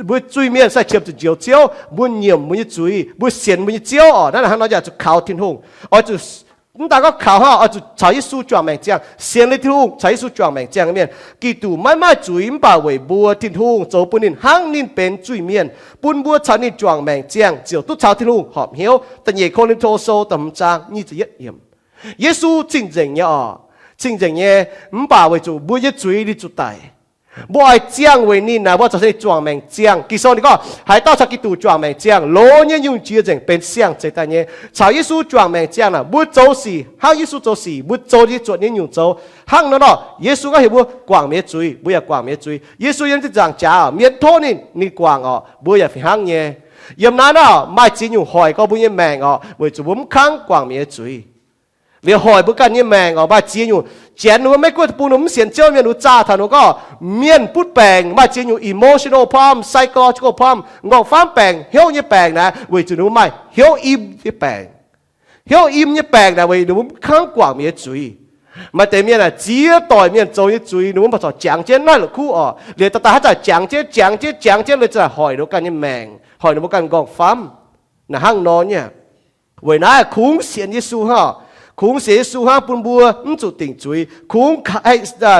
mbuo zuiz-mienh sai qiemx zuqc njoux Ziouv. Mbuo nyiemc mbuo nyei zuiz, mbuo sienx mbuo nyei Ziouv orqc. Naaiv hnangv nor yaac zuqc kaux Tin-Hungh. Oix zuqc, mv daan gorngv kaux hnangv, oix zuqc caux Yesu juangc maengc ziangh. Sienx liuz Tin-Hungh caux Yesu juangc maengc ziangh nyei mienh, Giduc maiv maaih zuiz, mv baac weic mbuo Tin-Hungh zoux bun ninh hnangv ninh benx zuiz-mienh, bun mbuo caux ninh juangc maengc ziangh ziouc duqv caux Tin-Hungh horpc hnyouv. Da'nyeic Ko^lin^to Sou da'hmz zaang nyic ziepc yietv yiemc. Yesu cing-nzengc nyei orqc, cing-nzengc nyei, mv baac weic zuqc mbuo nyei zuiz ninh zuqc daic. Mbuo oix ziangh weic ninh naaic, mbuo oix caux ninh juangc maengc ziangh. Ging-Sou ninh gorngv, haaix dauh caux Giduc juangc maengc ziangh, loz nyei nyungc jiex nzengc benx siang-zeix daaih nyei. Caux Yesu juangc maengc ziangh naaic, mbuo zoux sic hnangv Yesu zoux sic, mbuo zoux nyei zuotc nyei nyungc zoux. Hnangv nor nor, Yesu gorngv heuc mbuo guangc mienh nyei zuiz, mbuo yaac guangc mienh nyei zuiz. Yesu yiem ziepc nzaangc jaax, mienh tov ninh, ninh guangc orqc, mbuo yaac fih hnangv nyei. Yiem naaiv nor, maaih ziex nyungc hoic gorx mbuo nyei maengc orqc, weic zuqc mbuo mv kangv guangc mienh nyei zuiz. Liuz hoic mbuo ganh nyei maengc orqc, maaih ziex nyungc. Janx ninh mbuo Meiv-Guoqv deic-bung ninh mbuo mv sienx Ziouv mienh, ninh mbuo zaah taux ninh mbuo gorngv, mienh butv baengc maaih ziex nyungc emotional problem, psychological problem, nqorngv-famv baengc, hnyouv nyei baengc naaic, weic zuqc ninh mbuo maaih hnyouv im nyei baengc. Hnyouv im nyei baengc naaic weic ninh mbuo mv kangv guangc mienh nyei zuiz. Maaih deix mienh aah, ziex doic mienh zoux nyei zuiz, ninh mbuo mv baac corc jangx jienv naaiv la'kuqv orqc. Liuz daaih daaih haaix zanc jangx jienv, jangx jienv, jangx jienv, liuz zanc hoic ninh mbuo ganh nyei maengc, hoic ninh mbuo ganh nqorngv-famv. Naaic hnangv nor nyei. Weic naaiv kungx sienx Yesu hnangv. Kungx sienx Yesu hnangv bun mbuo mv zuqc dingc zuiz. Kungx,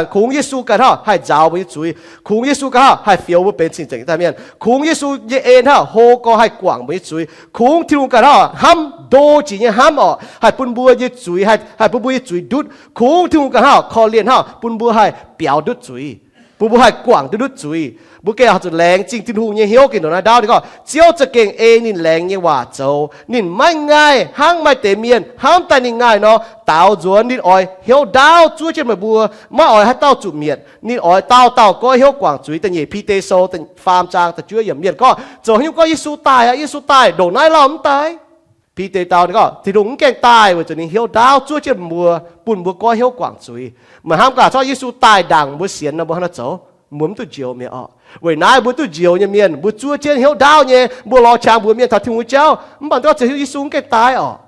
kungx Yesu ganh hnangv haih nzaaux mbuo nyei zuiz. Kungx Yesu ganh hnangv haih fioux mbuo benx cing-nzengc daaih mienh. Kungx Yesu nyei en hnangv hlo gau haih guangc mbuo nyei zuiz. Kungx Tin-Hungh ganh hnangv hnamv, ndo jiex nyei hnamv orqc, haih bun mbuo nyei zuiz, haih bun mbuo nyei zuiz ndutv. Kungx Tin-Hungh ganh hnangv korv-lienh hnangv bun mbuo haih biaux ndutv zuiz, bun mbuo haih guangc ndutv zuiz. Mbuo gengh oix zuqc laengz zingh Tin-Hungh nyei hnyouv gengh ndongc naaiv ndaauv ninh gorngv, Ziouv za'gengh ei ninh laengz nyei waac zoux. Ninh maiv ngaih hnangv maaih deix mienh hnamv daaih ninh ngaih nor daaux nzuonx. Ninh oix hnyouv ndaauv zuov jienv meih mbuo, maiv oix haaix dauh zuqc mietc. Ninh oix dauh dauh goiv hnyouv guangc zuiz. Da'nyeic Bide Sou faam zaang da'juov yiemc mienh gorngv, zoux haaix nyungc gorngv Yesu daaih aqv, Yesu daaih ndongc naaiv lauh mv daaih. Bide dau ninh gorngv, Tin-Hungh mv gaengh daaih weic zuqc ninh hnyouv ndaauv zuov jienv mbuo, bun mbuo goiv hnyouv guangc zuiz. Meih hnamv gaax, corc Yesu daaih ndaangc mbuo sienx nor, mbuo hnangv naaiv zoux, mbuo mv duqv njoux mi'aqv orqc. Weic naaiv mbuo duqv njoux nyei mienh, mbuo zuov jienv hnyouv ndaauv nyei, mbuo lorz qangx mbuox mienh taux Tin-Hungh nyei jauv. Mv baac mv dungx ziouc hiuv Yesu mv gaengh daaih orqc.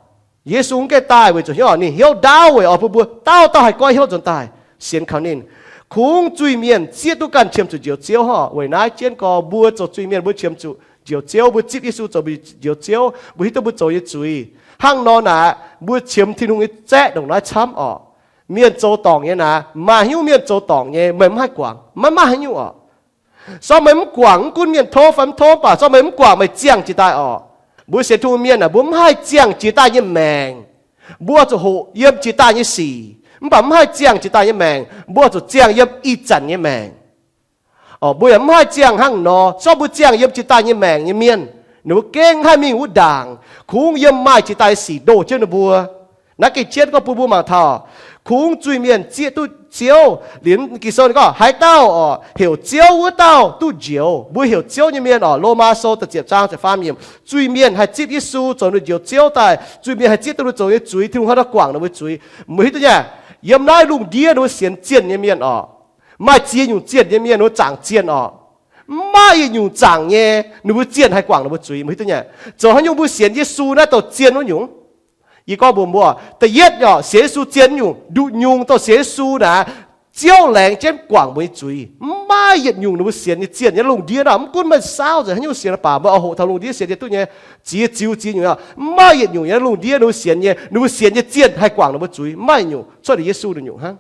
Yesu mv gaengh daaih weic zuqc hnyouv, ninh hnyouv ndaauv weic oix bun mbuo dauh dauh haih goiv hnyouv nzuonx daaih sienx kaux ninh. Kungx zuiz-mienh zieqv duqv ganh qiemx zuqc njoux Ziouv orqc. Weic naaiv jienv gorx mbuo zoux zuiz-mienh mbuo qiemx zuqc njoux Ziouv, mbuo zipv Yesu zoux mbuo njoux Ziouv, mbuo hiuv duqv mbuo zoux nyei zuiz. Hnangv nor naaic, mbuo qiemx Tin-Hungh nyei zaeqv ndongc naaiv camv orqc. Mienh zoux dorngc nyei naaic, maaih hnyouv mienh zoux dorngc nyei, meih mv haih guangc, maiv maaih haaix nyungc orqc. Sortv meih mv guangc, mv gunv mienh tov fai mv tov, mv baac sortv meih mv guangc, meih ziangh jiex daaih orqc. Mbuo sienx Tin-Hungh mienh aah, mbuo mv haih ziangh jiex daaih nyei maengc. Mbuo zuqc hoqc yiem jiex daaih nyei sic, mv baac mv haih ziangh jiex daaih nyei maengc. Mbuo zuqc ziangh yiem ih zanc nyei maengc. Mbuo yaac mv haih ziangh hnangv nor. Sortv mbuo ziangh yiem jiex daaih nyei maengc nyei mienh, ninh mbuo gengh haih mingh wuov ndaangc. Kungx yiem maaih jiex daaih nyei sic ndoh jienv ninh mbuo. Naaiv gengh jienv gorngv bun mbuo mangc taux, kungx zuiz-mienh zieqv duqv Ziouv. Liuz Ging-Sou ninh gorngv, haaix dauh orqc heuc Ziouv wuov dauh duqv njoux. Mbuo heuc Ziouv nyei mienh orqc, Lomaa Sou da'ziepc zaang ziepc faam yiemc, zuiz-mienh haih zipv Yesu zoux ninh njoux Ziouv daaih, zuiz-mienh haih zieqv duqv ninh zoux nyei zuiz, Tin-Hungh hnangv naaiv guangc ninh mbuo zuiz. Meih hiuv duqv nyei, yiem naaiv lungh ndiev ninh mbuo sienx zienh nyei mienh orqc, maaih ziex nyungc zienh nyei mienh ninh mbuo zaangc zienh orqc. Mv maaih yietc nyungc zaangc nyei ninh mbuo zienh haih guangc ninh mbuo zuiz. Meih hiuv duqv nyei, zoux haaix nyungc mbuo sienx Yesu naaiv douh zienh wuov nyungc. Yie gorngv mbuox mbuo, da'yietv orqc, sienx Yesu zienh nyungc, nduqc nyungc douh sienx Yesu naaic, Ziouv laengz jienv guangc mbuo nyei zuiz. Mv maaih yietc nyungc ninh mbuo sienx nyei zienh nyei lungh ndiev naaic, mv gunv meih saauv nzengc haaix nyungc sienx, mv baac meih oix hoqc taux lungh ndiev sienx nyei duqv nyei, ziex ziux ziex nyungc, mv maaih yietc nyungc nyei lungh ndiev ninh mbuo sienx nyei, ninh mbuo sienx nyei zienh haih guangc ninh mbuo zuiz, mv maaih yietc nyungc, cuotv liuz Yesu nduqc nyungc hnangv.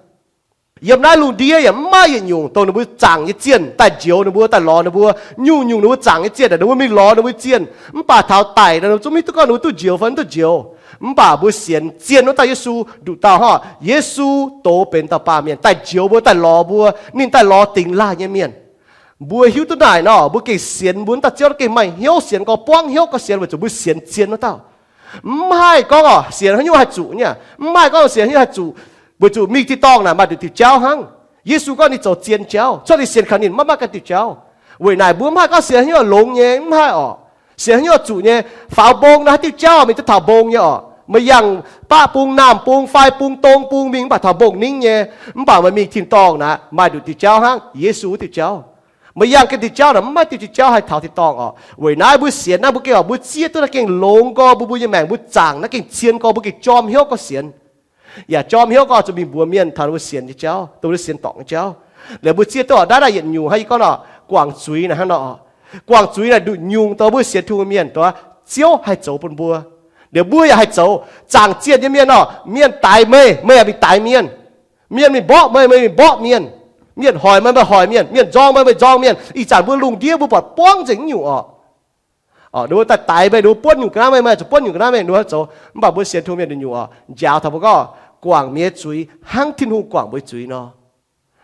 Yiem naaiv lungh ndiev yaac mv maaih yietc nyungc dongh ninh mbuo zaangc nyei zienh daaih njoux ninh mbuo, daaih lorz ninh mbuo. Nyungc-nyungc ninh mbuo zaangc nyei zienh, ninh mbuo mingh lorz ninh mbuo zienh, mv baac taux daic nor, ninh mbuo zungv mv hiuv duqv gorngv ninh mbuo duqv njoux fai mv duqv njoux. Mv baac mbuo sienx zienh wuov dauh Yesu nduqc dauh hnangv, Yesu doz benx dauh baamh mienh daaih njoux mbuo, daaih lorz mbuo. Ninh daaih lorz dingx laaih nyei mienh. Mbuo hiuv duqv naaic nor, mbuo gengh sienx mbuo wuov dauh Ziouv gengh maaih hnyouv sienx gau, buangv hnyouv gau sienx, weic zuqc mbuo sienx zienh wuov dauh. Mv haih gorngv orqc, sienx haaix nyungc haih zuqc nyei. Mv haih gorngv sienx haaix nyungc haih zuqc, weic zuqc mingh tin-dorngh naaic maaih nduqc diuh jauv hnangv. Yesu gorngv ninh zoux zienh jauv, cuotv ninh sienx kaux ninh maiv maaih ganh diuh jauv. Weic naaic mbuo mv haih gorngv sienx haaix nyungc longx nyei, mv haih orqc. Sienx haaix nyungc zuqc nyei, faaux mbong naaic haaix diuh jauv mingh duqv taux mbong nyei orqc. Meih yangh baqv bung, naamh bung, fai bung, dong bung mingh mv baac taux mbong ningv nyei. Mv baac meih mingh tin-dorngh naaic maaih nduqc diuh jauv hnangv, Yesu wuov diuh jauv. Meih yangh ganh diuh jauv naaic mv maaih diuh jauv haih taux tin-dorngh orqc. Weic naaiv mbuo sienx naaiv mbuo gengh orqc, mbuo zieqv duqv naaiv gengh longx gau, mbuo, mbuo nyei maengc mbuo zaangc naaiv gengh cien gau, mbuo gengh jorm hnyouv gau sienx. Yaac jorm hnyouv gau zuqc mingh mbuox mienh taux mbuo sienx nyei jauv, dongh mbuo sienx dorngc nyei jauv. Liuz mbuo zieqv duqv orqc, naaiv naaic yietc nyungc hnangv yie gorngv orqc, guangc zuiz naaic hnangv nor orqc. Guangc zuiz naaic nduqc nyungc dongh mbuo sienx Tin-Hungh mienh dongh Ziouv haih zoux bun mbuo. Liuz mbuo yaac haih zoux. Zaangc zienh nyei mienh orqc, mienh daix meih, meih yaac mingh daix mienh. Mienh mingh mborqv meih, meih mingh mborqv mienh. Mienh hoic meih, meih hoic mienh. Mienh nzorng meih, meih nzorng mienh. Ih zanc mbuo lungh ndiev mbuo buatc buangv nzengc nyungc orqc. Ninh mbuo daaih daix meih, ninh mbuo buonv nyungc ga'naaiv meih, meih zuqc buonv nyungc ga'naaiv meih, ninh mbuo haih zoux. Mv baac mbuo sienx Tin-Hungh mienh nduqc nyungc orqc, njaaux taux mbuo gorngv guangc mienh nyei zuiz hnangv Tin-Hungh guangc mbuo nyei zuiz nor.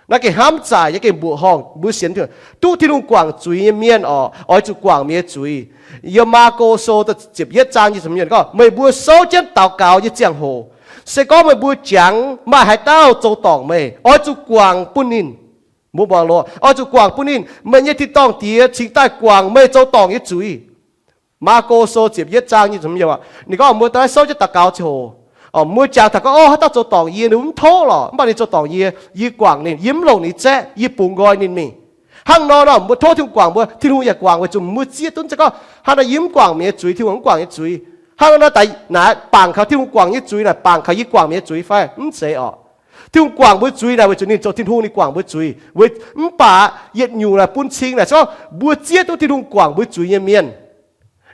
Naaiv gengh hnamv zaaic nyei, gengh mbuoqc horngh mbuo sienx Tin-Hungh. Duqv Tin-Hungh guangc zuiz nyei mienh orqc, oix zuqc guangc mienh nyei zuiz. Yiem Maako Sou ziepc yietv zaang nyic ziepc hmz gorngv, meih mbuo souv jienv daux gaux nyei ziangh hoc, se gorngv meih mbuo jangx maaih haaix dauh zoux dorngc meih, oix zuqc guangc bun ninh. Mbuo muangx loz, oix zuqc guangc bun ninh. Meih nyei tin-dorngh Diex cingx daaih guangc meih zoux dorngc nyei zuiz. Maako Sou ziepc yietv zaang nyic ziepc hmz, ninh gorngv mbuo daaih souv jienv daux gaux ziangh hoc, mbuo jangx taux gorngv, o, haaix dauh zoux dorngc yie, ninh mv tov lorqc, mv baac ninh zoux dorngc yie, yie guangc ninh, yie mv longc ninh nyei zaeqv, yie bungx nqoi ninh mingh. Hnangv nor nor, mbuo tov Tin-Hungh guangc mbuo, Tin-Hungh yaac guangc, weic zuqc mbuo zieqv duqv. Se gorngv hnangv nor yie mv guangc mienh nyei zuiz, Tin-Hungh mv guangc nyei zuiz, hnangv nor naaic daaih naaic bangc kaux Tin-Hungh guangc nyei zuiz naaic, bangc kaux yie guangc mienh nyei zuiz fai? Mv zeiz orqc. Tin-Hungh guangc mbuo zuiz naaic weic zuqc ninh zoux Tin-Hungh, ninh guangc mbuo zuiz. Weic, mv baac yietc nyungc naaic bun cing naaic se gorngv mbuo zieqv duqv Tin-Hungh guangc mbuo zuiz nyei mienh.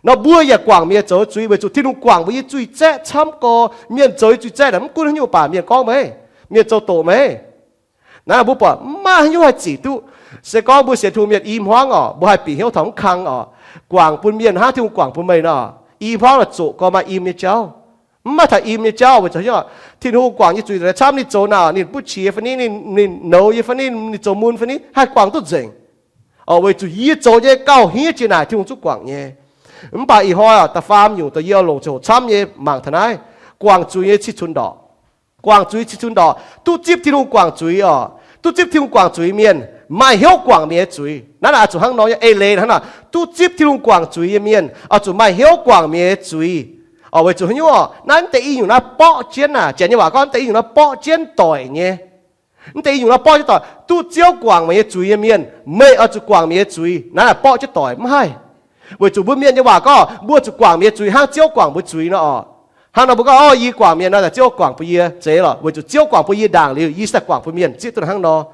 Nor mbuo yaac guangc mienh zoux nyei zuiz, weic zuqc Tin-Hungh guangc mbuo nyei zuiz zaeqv camv gorx. Mienh zoux nyei zuiz zaeqv naaic mv gunv haaix nyungc baac mienh gorngv meih, mienh zoux doqc meih, naaiv mbuo buatc mv maaih haaix nyungc haih zic duqv. Se gorngv mbuo sienx Tin-Hungh mienh i hmuangv oc, mbuo haih bieqc hnyouv taux mv kang oc, guangc bun mienh hnangv Tin-Hungh guangc bun meih nor, i hmuangv oix zuqc gorngv maaih im nyei jauv. Mv maaih taux im nyei jauv weic zuqc Tin-Hungh guangc nyei zuiz camv, ninh zoux naaic ninh butv qiex fai ni, ninh nouz yie fai ni, ninh zoux mun fai ni, haih guangc duqv nzengc. Oc, weic zuqc yie zoux nyei gauh hniev jiex naaic Tin-Hungh zungv guangc nyei. Mv baac ih hnoi oc, da'faam nyungc dongh yie oix longc ziangh hoc camv nyei mangc taux naaiv, guangc zuiz nyei cih cunx ndorqc. Guangc zuiz cih cunx ndorqc. Duqv zipv Tin-Hungh guangc zuiz oc, duqv zipv Tin-Hungh guangc zuiz mienh maaih hnyouv guangc mienh nyei zuiz. Naaiv naaic oix zuqc hnangv nor nyei, eix leiz hnangv naaic, duqv zipv Tin-Hungh guangc zuiz nyei mienh oix zuqc maaih hnyouv guangc mienh nyei zuiz. Oc, weic zuqc haaix nyungc oc, naaiv deix i nyungc naaiv borqv jienv naaic, janx nyei waac gorngv deix i nyungc naaiv borqv jienv doic nyei. Mv deix i nyungc naaiv borqv jienv doic, duqv Ziouv guangc meih nyei zuiz nyei mienh, meih oix zuqc guangc meih nyei zuiz. Naaiv naaic borqv jienv doic mv haih. Weic zuqc mbuo mienh nyei waac gorngv mbuo zuqc guangc mienh nyei zuiz hnangv Ziouv guangc mbuo zuiz nor oc. Hnangv nor mbuo gorngv, Orv, yie guangc mienh nor, Ziouv guangc bun yie. Zeiz lorqc, weic zuqc Ziouv guangc bun yie ndaangc liuz, yie se daaih guangc bun mienh, zieqv duqv hnangv nor.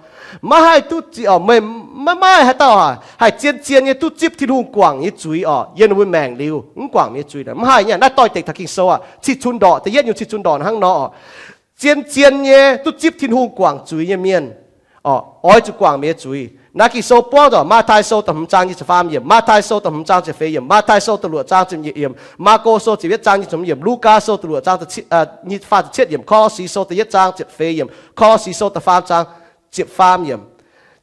Maiv haih duqv zipv oc, meih maiv maaih haaix dauh haih zien-zien nyei duqv zipv Tin-Hungh guangc nyei zuiz oc, yiem ninh mbuo maengc liuz mv guangc mienh nyei zuiz. Mv haih nyei. Naaiv doix-dekc taux Ging-Sou aqv, cih cunx ndorqc, da'yietv nyungc cih cunx ndorqc hnangv nor oc. Zien-zien nyei duqv zipv Tin-Hungh guangc zuiz nyei mienh oix zuqc guangc mienh nyei zuiz. Naaiv Ging-Sou buangv zuqc Matv^taai Sou da'hmz zaang nyic ziepc faam yiemc, Matv^taai Sou da'hmz zaang ziepc feix yiemc, Matv^taai Sou da'luoqc zaang ziepc nyeic yiemc, Maako Sou ziepc yietv zaang nyic ziepc yiemc, Lugaa Sou da'luoqc zaang ziepc faah ziepc cietv yiemc, Ko^lo^si Sou da'yietv zaang ziepc feix yiemc, Ko^lo^si Sou da'faam zaang ziepc faam yiemc.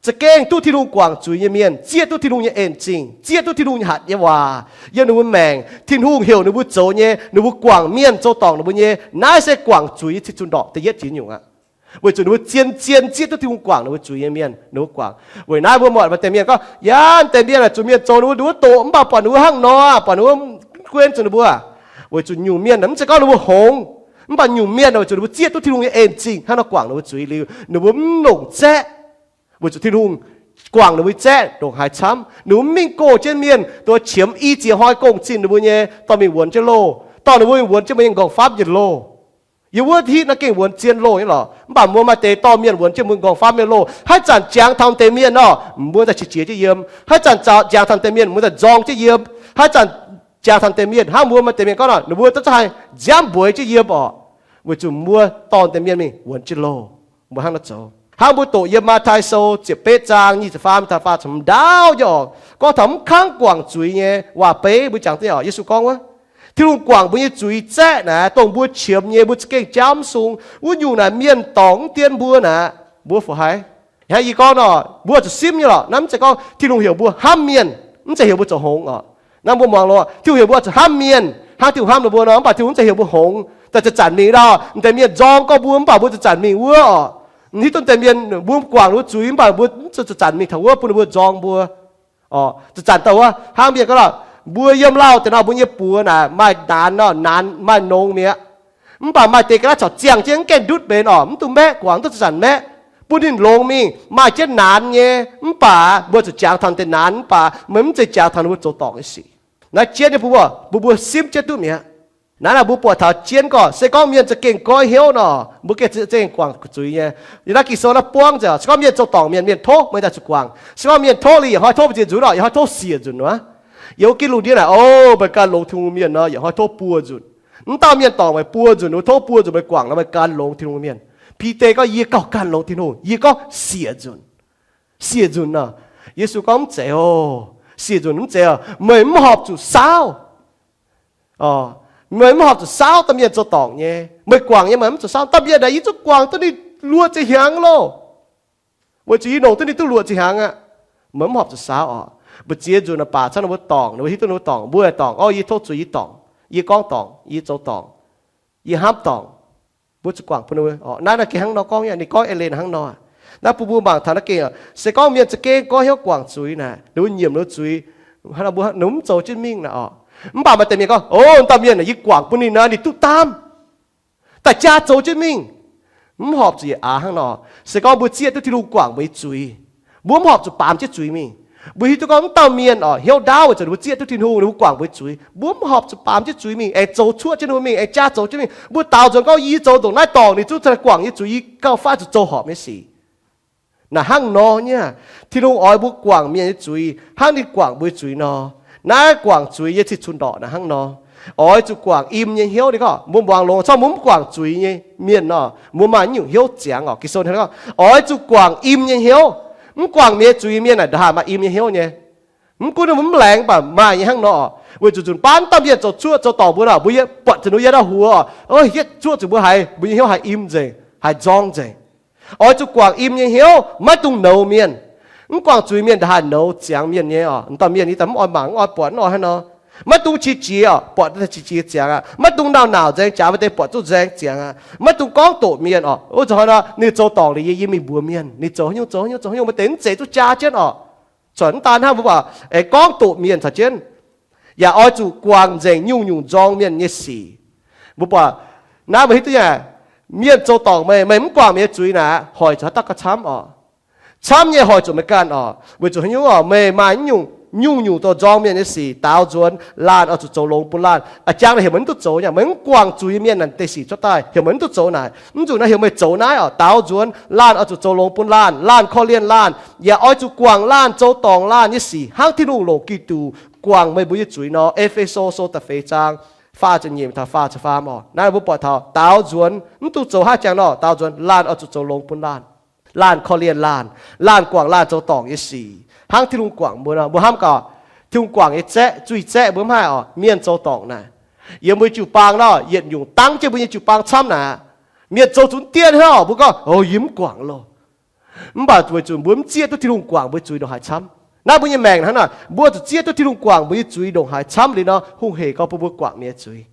Za'gengh duqv Tin-Hungh guangc zuiz nyei mienh zieqv duqv Tin-Hungh nyei en zingh, zieqv duqv Tin-Hungh nyei hatc nyei waac yiem ninh mbuo maengc. Tin-Hungh heuc ninh mbuo zoux nyei, ninh mbuo guangc mienh zoux dorngc ninh mbuo nyei, naaiv se guangc zuiz nyei cih cunx ndorqc da'yietv jiex nyungc aqv. Weic zuqc ninh mbuo zien-zien zieqv duqv Tin-Hungh guangc ninh mbuo zuiz nyei mienh, ninh mbuo guangc. Weic naaiv mbuo muotc maaih deix mienh gorngv, Yaac deix mienh zuqc mienh zoux ninh mbuo, ninh mbuo doqc, mv baac buatc ninh mbuo hnangv nor, buatc ninh mbuo guenv zuqc ninh mbuo. Weic zuqc nyungc mienh mv zeiz gorngv ninh mbuo hngongx, mv baac nyungc mienh weic zuqc ninh mbuo zieqv duqv Tin-Hungh nyei en zingh hnangv nor guangc ninh mbuo zuiz liuz, ninh mbuo mv longc zaeqv. Weic zuqc Tin-Hungh guangc ninh mbuo zaeqv ndongc haaix camv, ninh mbuo mv mingh goh jienv mienh, dongh qiemx i ziex hnoi gong-zinh ninh mbuo nyei, dorh mingh wuonx jienv loh, dorh ninh mbuo mingh wuonx jienv mbuo nyei m'nqorngv famv yietc loh. Yiem wuov hitv naaiv gengh wuonx zien loh nyei lorqc. Mv baac mbuo maaih deix dorh mienh wuonx jienv mbuo m'nqorngv famv nyei loh. Haaix zanc jangx taux deix mienh nor, mbuo daaih qiex jiez jienv yiem. Haaix zanc jangx taux deix mienh, mbuo daaih nzorng jienv yiem. Haaix zanc jangx taux deix mienh, hnangv mbuo maaih deix mienh gorngv nor, ninh mbuo zungv haih nziaamv mbueix jienv yiem orqc. Weic zuqc mbuo dorh deix mienh mingh wuonx jienv loh. Mbuo hnangv nor zoux. Hnangv mbuo doqc yiem Matv^taai Sou ziepc betv zaang nyic ziepc faam taux faah ziepc hmz ndaauv nyei orqc, gorngv taux mv kangv guangc zuiz nyei waac-beiv. Mbuo jangx duqv orqc, Yesu gorngv wuov, Tin-Hungh guangc mbuo nyei zuiz zaeqv naaic, dongh mbuo qiemx nyei, mbuo za'gengh jaauv mv sung. Wuov nyungc naaic mienh dorngc mv dien mbuo naaic, mbuo fu haiz. Hnangv yie gorngv nor, mbuo zuqc simv nyei lorqc. Naaiv mv zeiz gorngv Tin-Hungh heuc mbuo hnamv mienh, mv zeiz heuc mbuo zoux hngongx orqc. Naaiv mbuo muangx loh, Tin-Hungh heuc mbuo zuqc hnamv mienh hnangv Tin-Hungh hnamv ninh mbuo nor, mv baac Tin-Hungh mv zeiz heuc mbuo hngongx daaih zanc-zanc mingh ndau. M'deix mienh nzorng gorngv mbuo, mv baac mbuo zanc-zanc mingh wuov orqc. Hitv duqv m'deix mienh mbuo guangc ninh mbuo zuiz, mv baac mbuo mv zanc-zanc mingh taux wuov bun ninh mbuo nzorng mbuo. Zanc-zanc daaih wuov hnangv mienh gorngv nor, mbuo yiem lauh deix nor, mbuo nyei buoz naaic maaih naanx nor, naanx maaih nongx mi'aqv. Mv baac maaih deix ga'naaiv corc ziangh jienv mv gaengh ndutv benx orqc, mv dungx maeqv guangc, mv dungx zanc-zanc maeqv, bun ninh longx mingh, maaih jienv naanx nyei. Mv baac mbuo zuqc jangx taux deix naanx, mv baac meih mv zeiz jangx taux ninh mbuo zoux dorngc nyei sic. Naaiv jienv nyei mbuo, mbuo, mbuo simv jienv duqv mi'aqv. Naaiv naaic mbuo buatc taux jienv gorngv, se gorngv mienh za'gengh goiv hnyouv nor, mbuo gengh za'gengh guangc zuiz nyei. Yiem naaiv Ging-Sou naaiv buangv nzengc, se gorngv mienh zoux dorngc mienh, mienh tov meih daaih zuqc guangc. Se gorngv mienh tov liuz, yietc hnoi tov mbu'ziex nzunc orqc, yietc hnoi tov siec nzunc wuov. Yiem wuov Giduc ndiev naaic, o, meih gan longx Tin-Hungh mienh nor, yietc hnoi tov buo nzunc. Mv dauh mienh dorngc meih buo nzunc, ninh mbuo tov buo nzunc meih guangc nor, meih gan longx Tin-Hungh mienh. Bide gorngv, yie gauh gan longx Tin-Hungh, yie gorngv siec nzunc. Siec nzunc nor, Yesu gorngv mv zeiz oc. Siec nzunc mv zeiz oc. Meih mv horpc zuqc saauv. Meih mv horpc zuqc saauv dauh mienh zoux dorngc nyei. Meih guangc nyei meih mv zuqc saauv. Dauh mienh naaic yie zungv guangc duqv ninh luoqc ziepc hnyangx loh. Weic zuqc yie longc duqv ninh duqv luoqc ziepc hnyangx aqv. Meih mv horpc zuqc saauv oc. Mbu'ziex nzunc naaic baac camv ninh mbuo dorngc, ninh mbuo hiuv duqv ninh mbuo dorngc, mbuo aengx dorngc, orv, yie tov zuiz yie dorngc, yie gorngv dorngc, yie hnamv dorngc. Mbuo zuqc guangc bun ninh. Naaiv naaiv gengh hnangv nor gorngv, ninh gorngv eix leiz hnangv nor. Naaiv bun mbuo mangc taux naaiv gengh, se gorngv mienh za'gengh goiv hnyouv guangc zuiz naaic, ninh mbuo nyiemc ninh mbuo zuiz, ninh mv zoux jienv mingh naaic oc. Mv baac maaih deix mienh gorngv, o, dauh mienh naaic yie guangc bun ninh nor, ninh duqv daamv, daaih jaa zoux jienv mingh. Mv horpc zuqc yietc aax hnangv nor. Se gorngv mbuo zieqv duqv Tin-Hungh guangc mbuo nyei zuiz, mbuo mv horpc zuqc baamz jienv zuiz mingh. Mbuo hiuv duqv gorngv mv dauh mienh oc, hnyouv ndaauv weic zuqc ninh mbuo zieqv duqv Tin-Hungh, ninh mbuo guangc mbuo nyei zuiz, mbuo mv horpc zuqc baamz jienv zuiz mingh, aengx zoux cuoqv jienv ninh mbuo mingh, aengx jaa zoux jienv mingh. Mbuo daaux nzuonx gorngv, yie zoux ndongc naaiv dorngc, ninh zungv guangc yie zuiz, yie gauh faix zuqc zoux horpc nyei sic. Naaic hnangv nor nyei, Tin-Hungh oix mbuo guangc mienh nyei zuiz hnangv ninh guangc mbuo nyei zuiz nor. Naaiv guangc zuiz nyei cih cunx ndorqc naaic hnangv nor. Oix zuqc guangc im nyei hnyouv. Ninh gorngv mbuo muangx longx, corc mbuo mv guangc zuiz nyei mienh nor, mbuo maaih nyungc hnyouv ziangx orqc. Ging-Sou ninh gorngv, oix zuqc guangc im nyei hnyouv. Mv guangc mienh zuiz mienh naaic ndongc haaix maaih im nyei hnyouv nyei. Mv gunv ninh mbuo mv laengz, mv baac maaih nyei hnangv nor orqc. Weic zuqc nzunc baav dauh mienh zoux cuoqv zoux dorngc mbuo nor, mbuo yie buatc zuqc ninh yie ndau huox, hietv cuoqv zuqc mbuo haiz, mbuo nyei hnyouv haiz im nzengc, haiz nzorng nzengc. Oix zuqc guangc im nyei hnyouv, maiv dungx nouz mienh. Mv guangc zuiz mienh ndongc haaix nouz ziangx mienh nyei orqc. Dauh mienh yie daaih mv oix mangc, mv oix buatc, mv oix hnangv nor. Maiv dungx qiex jiez orqc, buatc daaih qiex jiez ziangx aqv. Maiv dungx nauc nauc nzaeng jaax, mv deix buatc zuqc nzaeng ziangx aqv. Maiv dungx gorngv doqc mienh orqc. Wuov zanc hnoi nor ninh zoux dorngc liuz yie, yie mingh mbuox mienh ninh zoux haaix nyungc, zoux haaix nyungc, zoux haaix nyungc, maaih deix mv zeiz duqv jaa jienv orqc. Corc mv daan hnangv, mbuo buatc aengx gorngv doqc mienh caux jienv. Yaac oix zuqc guangc nzengc nyungc-nyungc nzorng mienh nyei sic. Mbuo buatc naaiv mbuo hiuv duqv nyei, mienh zoux dorngc meih, meih mv guangc mienh nyei zuiz naaic, hoic zuqc haaix dauh gauh camv orqc. Camv nyei hoic zuqc meih ganh orqc. Weic zuqc haaix nyungc orqc? Meih maaih nyungc-nyungc dongh nzorng mienh nyei sic daaux nzuonx, laanh oix zuqc zoux longx bun laanh. A'jang naaic heuc meih mv duqv zoux nyei, meih mv guangc zuiz mienh naaic deix sic cuotv daaih heuc meih mv duqv zoux naaic. Mv zuqc naaiv heuc meih zoux naaiv orqc, daaux nzuonx, laanh oix zuqc zoux longx bun laanh, laanh korv-lienh laanh. Yaac oix zuqc guangc laanh, zoux dorngc laanh nyei sic hnangv Tin-Hungh longc Giduc guangc meih mbuo nyei zuiz nor. E^fe^so Sou da'feix zaang faah ziepc nyeic taux faah ziepc faam orqc. Naaiv mbuo buatc taux daaux nzuonx mv dungx zoux haaix jangx nor, daaux nzuonx laanh oix zuqc zoux longx bun laanh, laanh korv-lienh laanh, laanh guangc laanh zoux dorngc nyei sic hnangv Tin-Hungh guangc mbuo nor. Mbuo hnamv gaax, Tin-Hungh guangc nyei zaeqv, zuiz zaeqv mbuo mv haih orqc, mienh zoux dorngc naaic. Yiem mbuo jiu-baang nor, yietc nyungc dangv jienv mbuo nyei jiu-baang camv naaic, mienh zoux zuqc mv dienh hnangv orqc, mbuo gorngv, o, yie mv guangc loh. Mv baac weic zuqc mbuo mv zieqv duqv Tin-Hungh guangc mbuo zuiz ndongc haaix camv. Naaiv mbuo nyei maengc hnangv naaic, mbuo zuqc zieqv duqv Tin-Hungh guangc mbuo nyei zuiz ndongc haaix camv liuz nor, Tin-Hungh hec gorngv bun mbuo guangc mienh nyei zuiz.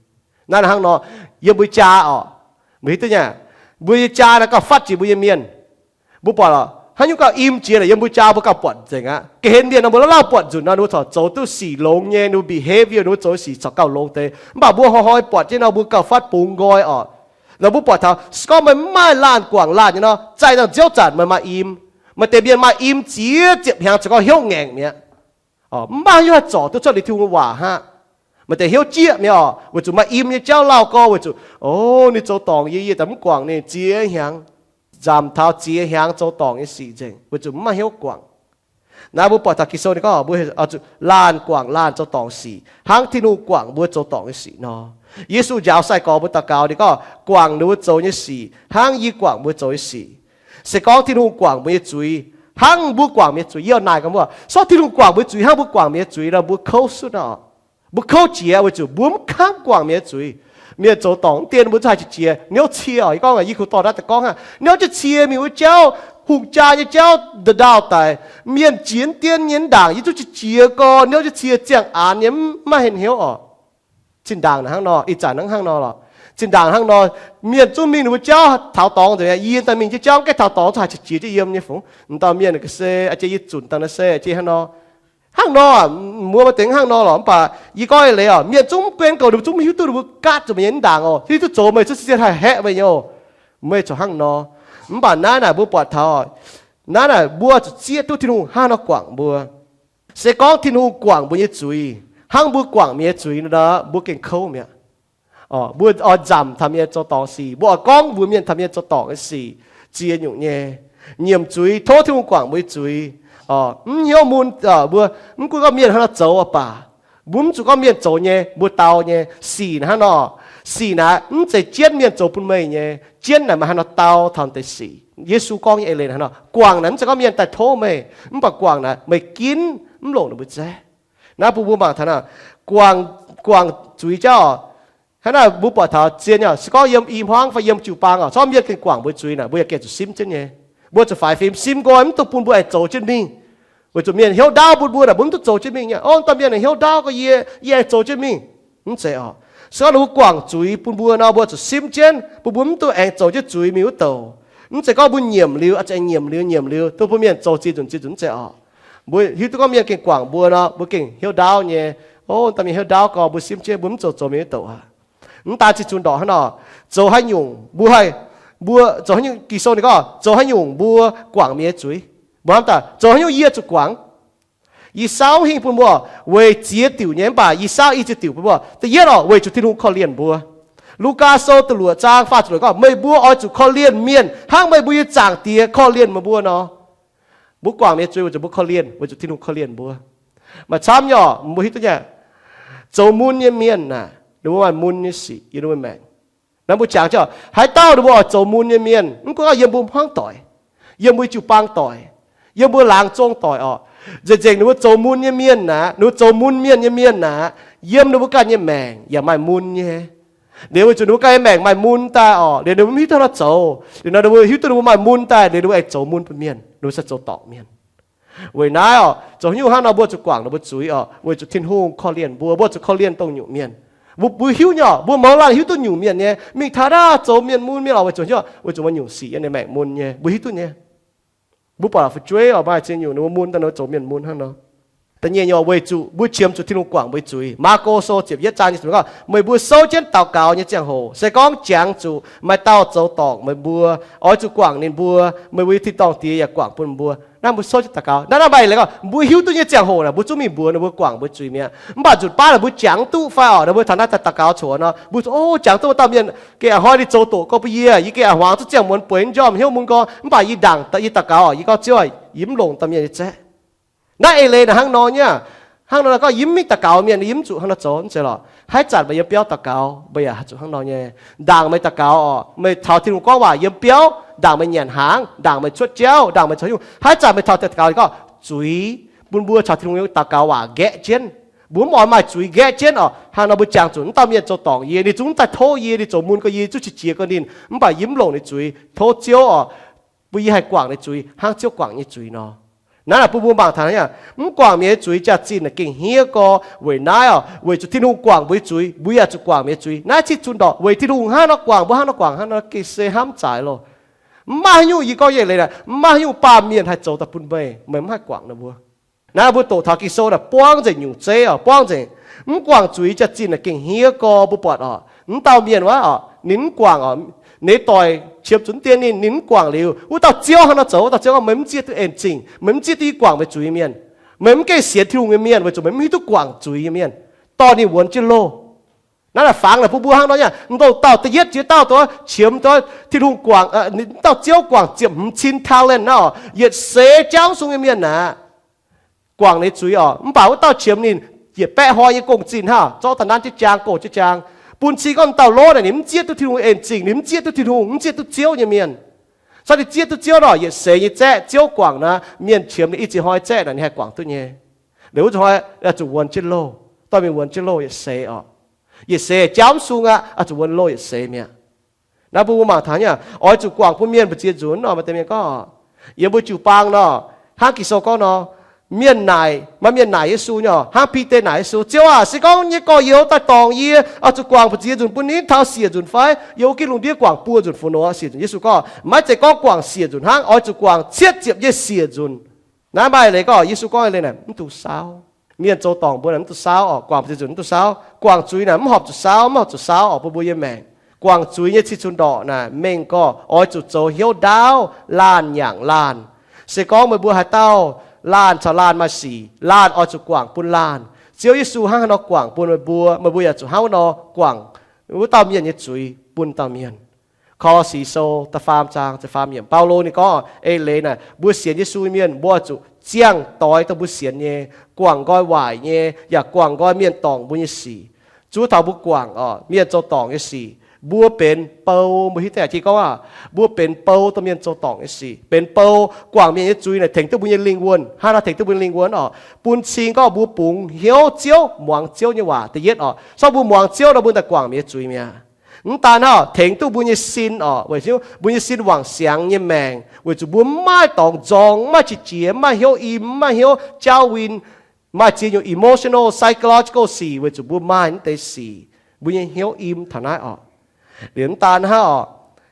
Naaiv hnangv nor, yiem mbuo jaa orqc, mbuo hiuv duqv nyei, mbuo nyei jaa naaiv gauh fatv jiex mbuo nyei mienh. Mbuo buatc lorqc, haaix nyungc gauh im jiex naaic, yiem mbuo jaa mbuo gauh buatc nzengc aqv. Ga'hlen mienh nor mbuo lauh lauh buatc nzunc nor, ninh mbuo corc zoux duqv sic longx nyei, ninh mbuo behavior, ninh mbuo zoux sic corc gauh longx deix. Mv baac mbuo hnoi-hnoi buatc jienv nor, mbuo gauh fatv bungx nqoi orqc. Nor mbuo buatc taux, se gorngv meih mv maaih laanh guangc laanh nyei nor, zaih nangh ziouv zanc meih maaih im. Maaih deix mienh maaih im ziex ziepc hnyangx ziouc gorngv hnyouv ngaengc mi'aqv. Mv baac haaix nyungc haih zorc duqv cuotv liuz Tin-Hungh nyei waac hnangv. Maaih deix hnyouv jieqv mi'aqv orqc, weic zuqc maaih im nyei jauv lauh gorx, weic zuqc, o, ninh zoux dorngc yie, yie daaih mv guangc ninh ziex hnyangx. Nzamc taux ziex hnyangx zoux dorngc nyei sic nzengc, weic zuqc mv maaih hnyouv guangc. Naaiv mbuo buatc taux Ging-Sou ninh gorngv mbuo zuqc laanh guangc laanh zoux dorngc sic hnangv Tin-Hungh guangc mbuo zoux dorngc nyei sic nor. Yesu njaaux sai-gorx mbuo daux gaux, ninh gorngv, guangc ninh mbuo zoux nyei sic hnangv yie guangc mbuo zoux nyei sic. Se gorngv Tin-Hungh guangc mbuo nyei zuiz hnangv mbuo guangc mienh nyei zuiz, yie naaic gaax mbuo, se gorngv Tin-Hungh guangc mbuo nyei zuiz hnangv mbuo guangc mienh nyei zuiz nor, mbuo kouv sutv aqv. Mbuo kouv jiex weic zuqc mbuo mv kangv guangc mienh nyei zuiz. Mienh zoux dorngc mv dienh mbuo zungv haih qiex jiez. Niouv cie orqc, yie gorngv, yie kuv dorh naaiv daaih gorngv hnangv, niouv jienv cie mingh wuov jauv, hungh jaa nyei jauv, ndau-dauh daic, mienh jiex mv dienh nyei ndaangc, yie zungv qiex jiez gorn, niouv jienv cie ziangh aanx nyei, mv maaih hnyouv orqc. Zinh ndaangc hnangv nor, ih zanc hnangv nor lorqc. Zinh ndaangc hnangv nor, mienh zungv mingh ninh mbuo jauv taux dorngx nzengc, yie daaih mingh jienv jauv mv gaengh taux dorngx, zungv haih qiex jiez jienv yiem nyei fungx. M'dauh mienh ga'sie, a'jang yie zunc daaih naaiv se a'jang hnangv nor. Hnangv nor, muoz maaih deix hnangv nor lorqc. Mv baac yie gorngv eix leiz orqc, mienh zungv mv guen gorx, ninh mbuo zungv mv hiuv duqv ninh mbuo gaatv zuqc meih nyei ndaangc orqc, hiuv duqv zoux meih, zungv se haih haeqv meih nyei oc. Meih corc hnangv nor. Mv baac naaiv naaic mbuo buatc taux, naaiv naaic mbuo zuqc zieqv duqv Tin-Hungh hnangv haaix nor guangc mbuo. Se gorngv Tin-Hungh guangc mbuo nyei zuiz hnangv mbuo guangc mienh nyei zuiz nor, mbuo gengh kouv mi'aqv. Mbuo oix nzamc taux mienh zoux dorngc sic, mbuo oix gorngv mbuox mienh taux mienh zoux dorngc nyei sic, ziex nyungc nyei. Nyiemc zuiz, tov Tin-Hungh guangc mbuo nyei zuiz. Mv hnyouv mun, mbuo mv gunv gorngv mienh hnangv haaix nor zoux baac, mbuo mv zuqc gorngv mienh zoux nyei, mbuo dau nyei. Sic naaiv hnangv nor, sic naaiv mv zeiz jienv mienh zoux bun meih nyei. Jienv naaic meih hnangv haaix nor dau taux deix sic. Yesu gorngv nyei eix leiz hnangv nor, guangc naaic mv zeiz gorngv mienh daaih tov meih, mv baac guangc naaic meih ginv mv longc ninh mbuo nzaeqv. Naaiv bun mbuo mangc taux naaiv, guangc, guangc zuiz jauv. Hnangv naaiv mbuo buatc taux zien nyei, se gorngv yiem i hmuangv fai yiem jiu-baang orqc, se gorngv mienh gengh guangc mbuo zuiz naaic, mbuo yaac gengh zuqc simv jienv nyei. Mbuo zuqc faix fim simv nqoi, mv dungx bun mbuo aengx zoux jienv mingh. Weic zuqc mienh hnyouv ndaauv bun mbuo naaic, mbuo mv duqv zoux jienv mingh nyei. O, dauh mienh hnyouv ndaauv gorx, yie, yie aengx zoux jienv mingh. Mv zeiz orqc. Se gorngv ninh mbuo guangc zuiz bun mbuo nor, mbuo zuqc simv jienv, bun mbuo mv dungx aengx zoux jienv zuiz mingh wuov douc. Mv zeiz gorngv mbuo nyiemc liuz, aengx nyiemc liuz, nyiemc liuz, dongh bun mienh zoux ziex nzunc ziex nzunc, mv zeiz orqc. Mbuo hiuv duqv gorngv mienh gengh guangc mbuo nor, mbuo gengh hnyouv ndaauv nyei. O, dauh mienh hnyouv ndaauv gorx, mbuo simv jienv, mbuo mv zoux zoux mingh wuov douc aqv. Mv daan zinh zunc ndorqc hnangv nor, zoux haaix nyungc mbuo haih, mbuo zoux haaix nyungc, Ging-Sou ninh gorngv zoux haaix nyungc mbuo guangc mienh nyei zuiz. Mbuo hnamv daaih zoux haaix nyungc yie zuqc guangc. Yie saauv hingh bun mbuo weic ziex diuc nyei, mv baac yie saauv i ziex diuc bun mbuo. Da'yietv orqc, weic zuqc Tin-Hungh korv-lienh mbuo. Lugaa Sou da'luoqc zaang faah ziepc luoqc gorngv, meih mbuo oix zuqc korv-lienh mienh hnangv meih mbuo nyei Zaangc Diex korv-lienh meih mbuo nor. Mbuo guangc mienh nyei zuiz weic zuqc mbuo korv-lienh, weic zuqc Tin-Hungh korv-lienh mbuo. Maaih camv nyei, mbuo hiuv duqv nyei, zoux mun nyei mienh naaic, ninh mbuo maaih mun nyei sic yiem ninh mbuo maengc. Naaiv mbuo jangx jienv, haaix dauh ninh mbuo oix zoux mun nyei mienh, mv gunv yiem mbuo hmuangv doic, yiem mbuo jiu-baang doic, yiem mbuo laangz zong doic orqc, nzengc-nzengc ninh mbuo zoux mun nyei mienh naaic, ninh mbuo zoux mun mienh nyei mienh naaic, yiem ninh mbuo ganh nyei maengc yaac maaih mun nyei. Liuz weic zuqc ninh mbuo ganh nyei maengc maaih mun daaih orqc, liuz ninh mbuo mv hiuv duqv nor zoux, liuz nor ninh mbuo hiuv duqv ninh mbuo maaih mun daaih, liuz ninh mbuo aengx zoux mun bun mienh, ninh mbuo se zoux dorngc mienh. Weic naaiv orqc, zoux haaix nyungc hnangv nor mbuo zuqc guangc ninh mbuo zuiz orqc, weic zuqc Tin-Hungh korv-lienh mbuo, mbuo zuqc korv-lienh dongh nyungc mienh. Mbuo, mbuo hiuv nyei orqc, mbuo mouz laanh hiuv duqv nyungc mienh nyei, mingh taux naaiv zoux mienh mun mienh orqc, weic zuqc haaix nyungc? Weic zuqc maaih nyungc sic yiem ninh maengc mun nyei, mbuo hiuv duqv nyei. Mbuo buatc fu'jueiv orqc, maaih ziex nyungc ninh mbuo mun daaih ninh mbuo zoux mienh mun hnangv nor. Da'nyeic nyungc weic zuqc mbuo qiemx zuqc Tin-Hungh guangc mbuo zuiz. Maako Sou ziepc yietv zaang nyei ziepc gorngv, meih mbuo souv jienv daux gaux nyei ziangh hoc, se gorngv jangx zuqc maaih dauh zoux dorngc meih mbuo, oix zuqc guangc ninh mbuo, meih mbuo nyei tin-dorngh Diex yaac guangc bun mbuo. Naaiv mbuo souv jienv daux gaux. Naaiv, naaiv maaih eix leiz gorngv mbuo hiuv duqv nyei ziangh hoc naaic, mbuo zungv mingh mbuox ninh mbuo guangc mbuo zuiz mi'aqv. Mv baac nzunc baav naaic mbuo jangx duqv fai orqc, naaic mbuo taux naaiv daux gaux coc nor, mbuo, o, jangx duqv wuov dauh mienh gengh a'hnoi ninh zoux doqc gorngv bun yie, yie gengh a'hmuangx zuqv ziangh muonz bueix jomc hnyouv mun gorngv, mv baac yie ndaangc yie daux gaux orqc, yie gorngv, Ziouv, yie mv longc dauh mienh nyei zaeqv. Naaiv eix leiz naaic hnangv nor nyei. Hnangv nor gorngv yie mv mingh daux gaux mienh, yie mv zuqc hnangv nor zoux, mv zeiz lorqc. Haaix zanc meih yiem biauv daux gaux, meih yaac zuqc hnangv nor nyei. Ndaangc meih daux gaux orqc, meih taux Tin-Hungh gorngv waac yiem biauv, ndaangc meih nyanc hnaangx, ndaangc meih cuotv jauv, ndaangc meih zoux haaix nyungc, haaix zanc meih taux daux gaux gorngv zuiz, bun mbuo caux Tin-Hungh daux gaux waac nqaeqv jienv. Mbuo mv oix maaih zuiz nqaeqv jienv orqc. Hnangv nor mbuo jangx zuqc wuov dauh mienh zoux dorngc yie, ninh zungv daaih tov yie, ninh zoux mun gorngv yie zungv qiex jiez gorngv ninh, mv baac yie mv longc ninh zuiz, tov Ziouv orqc, bun yie haih guangc ninh zuiz hnangv Ziouv guangc nyei zuiz nor. Naaiv naaic bun mbuo mangc taux hnangv, mv guangc mienh nyei zuiz jaax-zinh naaic gengh hniev gorx. Weic naaiv orqc, weic zuqc Tin-Hungh guangc mbuo nyei zuiz, mbuo yaac zuqc guangc mienh nyei zuiz. Naaiv cih zunc ndorqc weic Tin-Hungh hnangv nor guangc mbuo, hnangv nor guangc hnangv nor gengh se hnamv zaic loh. Mv maaih haaix nyungc, yie gorngv nyei leiz naaic, mv maaih haaix nyungc baamh mienh haih zoux daaih bun meih, meih mv haih guangc ninh mbuo. Naaiv mbuo doqc taux Ging-Sou naaic buangv nzengc nyungc zeiv orqc, buangv nzengc. Mv guangc zuiz jaax-zinh naaic gengh hniev gorx. Mbuo buatc orqc, mv dauh mienh wuov orqc, ninh mv guangc orqc, ninh doic qiemx zuqc dien ninh, ninh mv guangc liuz, wuov dauh Ziouv hnangv nor zoux. Wuov dauh Ziouv gorngv, meih mv zieqv duqv en-zingh, meih mv zieqv duqv yie guangc meih zuiz nyei mienh, meih mv gengh sienx Tin-Hungh nyei mienh, weic zuqc meih mv hiuv duqv guangc zuiz nyei mienh, dorh ninh wuonx jienv loh. Naaiv naaic fangx naaic bun mbuo hnangv nor nyei. Mv dongh dauh da'yietv jiex dauh, dauh qiemx, dauh Tin-Hungh guangc, dauh Ziouv guangc ziepc hmz cin talent naaiv orqc, yietc seix jaauv sung nyei mienh naaic, guangc ninh zuiz orqc. Mv baac wuov dauh qiemx ninh yietc baeqv hnoi nyei gong-zinh hnangv, zorqv daaih nanv jienv jaang, gox jienv jaang. Bun cing gorngv dauh lov naaic ninh mv zieqv duqv Tin-Hungh en-zingh, ninh mv zieqv duqv Tin-Hungh, mv zieqv duqv Ziouv nyei mienh. Caux ninh zieqv duqv Ziouv nor, yietc seix nyei zaeqv Ziouv guangc naaic, mienh qiemx ninh i ziex hnoi zaeqv naaic ninh haih guangc duqv nyei. Liuz wuov ziex hnoi zuqc wuonx jienv loh, dorh mingh wuonx jienv loh yietc seix orqc. Yietc seix jaauv sung aqv, zuqc wuonx loh yietc seix mi'aqv. Naaiv bun mbuo mangc taux nyei, oix zuqc guangc bun mienh mbu'ziex nzunc nor. Maaih deix mienh gorngv, yiem mbuo jiu-baang nor, hnangv Ging-Sou gorngv nor, mienh naaic, maaih mienh naaic Yesu nyei, hnangv Bide naaic Yesu, Ziouv aah, se gorngv nyei gorx-youz daaih dorngc yie, oix zuqc guangc mbu'ziex nzunc bun ninh taux siec nzunc fai? Yiem wuov Giduc ndiev guangc buo nzunc fu nor siec nzunc. Yesu gorngv, maiv zeiz gorngv guangc siec nzunc hnangv, oix zuqc guangc cietv ziepc nyei siec nzunc. Naaiv maaih leiz gorngv, Yesu gorngv leiz naaic mv dungx saauv. Mienh zoux dorngc mbuo naaic mv dungx saauv orqc, guangc mbu'ziex nzunc mv dungx saauv. Guangc zuiz naaic mv horpc zuqc saauv, mv horpc zuqc saauv orqc, bun mbuo nyei maengc. Guangc zuiz nyei cih zunc ndorqc naaic mengh gorx oix zuqc zoux hnyouv ndaauv, laanh nyaangc laanh. Se gorngv meih mbuo haaix dauh laanh caux laanh maaih sic, laanh oix zuqc guangc bun laanh. Ziouv Yesu hnangv haaix nor guangc bun meih mbuo, meih mbuo yaac zuqc hnangv wuov nor guangc wuov dauh mienh nyei zuiz bun dauh mienh. Ko^lo^si Sou da'faam zaang da'faam yiemc, Baulo ninh gorngv eix leiz naaic, mbuo sienx Yesu nyei mienh mbuo oix zuqc ziangh doix dongh mbuo sienx nyei, guangc nqoi waaic nyei, yaac guangc nqoi mienh dorngc mbuo nyei sic. Zuov taux mbuo guangc orqc, mienh zoux dorngc nyei sic, mbuo benx bou. Mbuo hiuv deix jiex gorngv aah, mbuo benx bou dongh mienh zoux dorngc nyei sic, benx bou. Guangc mienh nyei zuiz naaic tengx duqv mbuo nyei lingh wuonh. Hnangv naaiv tengx duqv mbuo nyei lingh wuonh orqc, bun cing gorngv mbuo bungx hnyouv Ziouv, muangx Ziouv nyei waac da'yietv orqc. Se gorngv mbuo muangx Ziouv nor mbuo daaih guangc mienh nyei zuiz mi'aqv. Mv daan hnangv, tengx duqv mbuo nyei sin orqc, weic mbuo nyei sin wangc siangx nyei maengc, weic zuqc mbuo mv maaih dorngx nzorng, mv maaih qiex jiez, mv maaih hnyouv im, mv maaih hnyouv jaauv win, maaih ziex nyungc emotional, psychological sic, weic zuqc mbuo maaih naaiv deix sic, mbuo nyei hnyouv im taux naaiv orqc. Liuz mv daan hnangv orqc,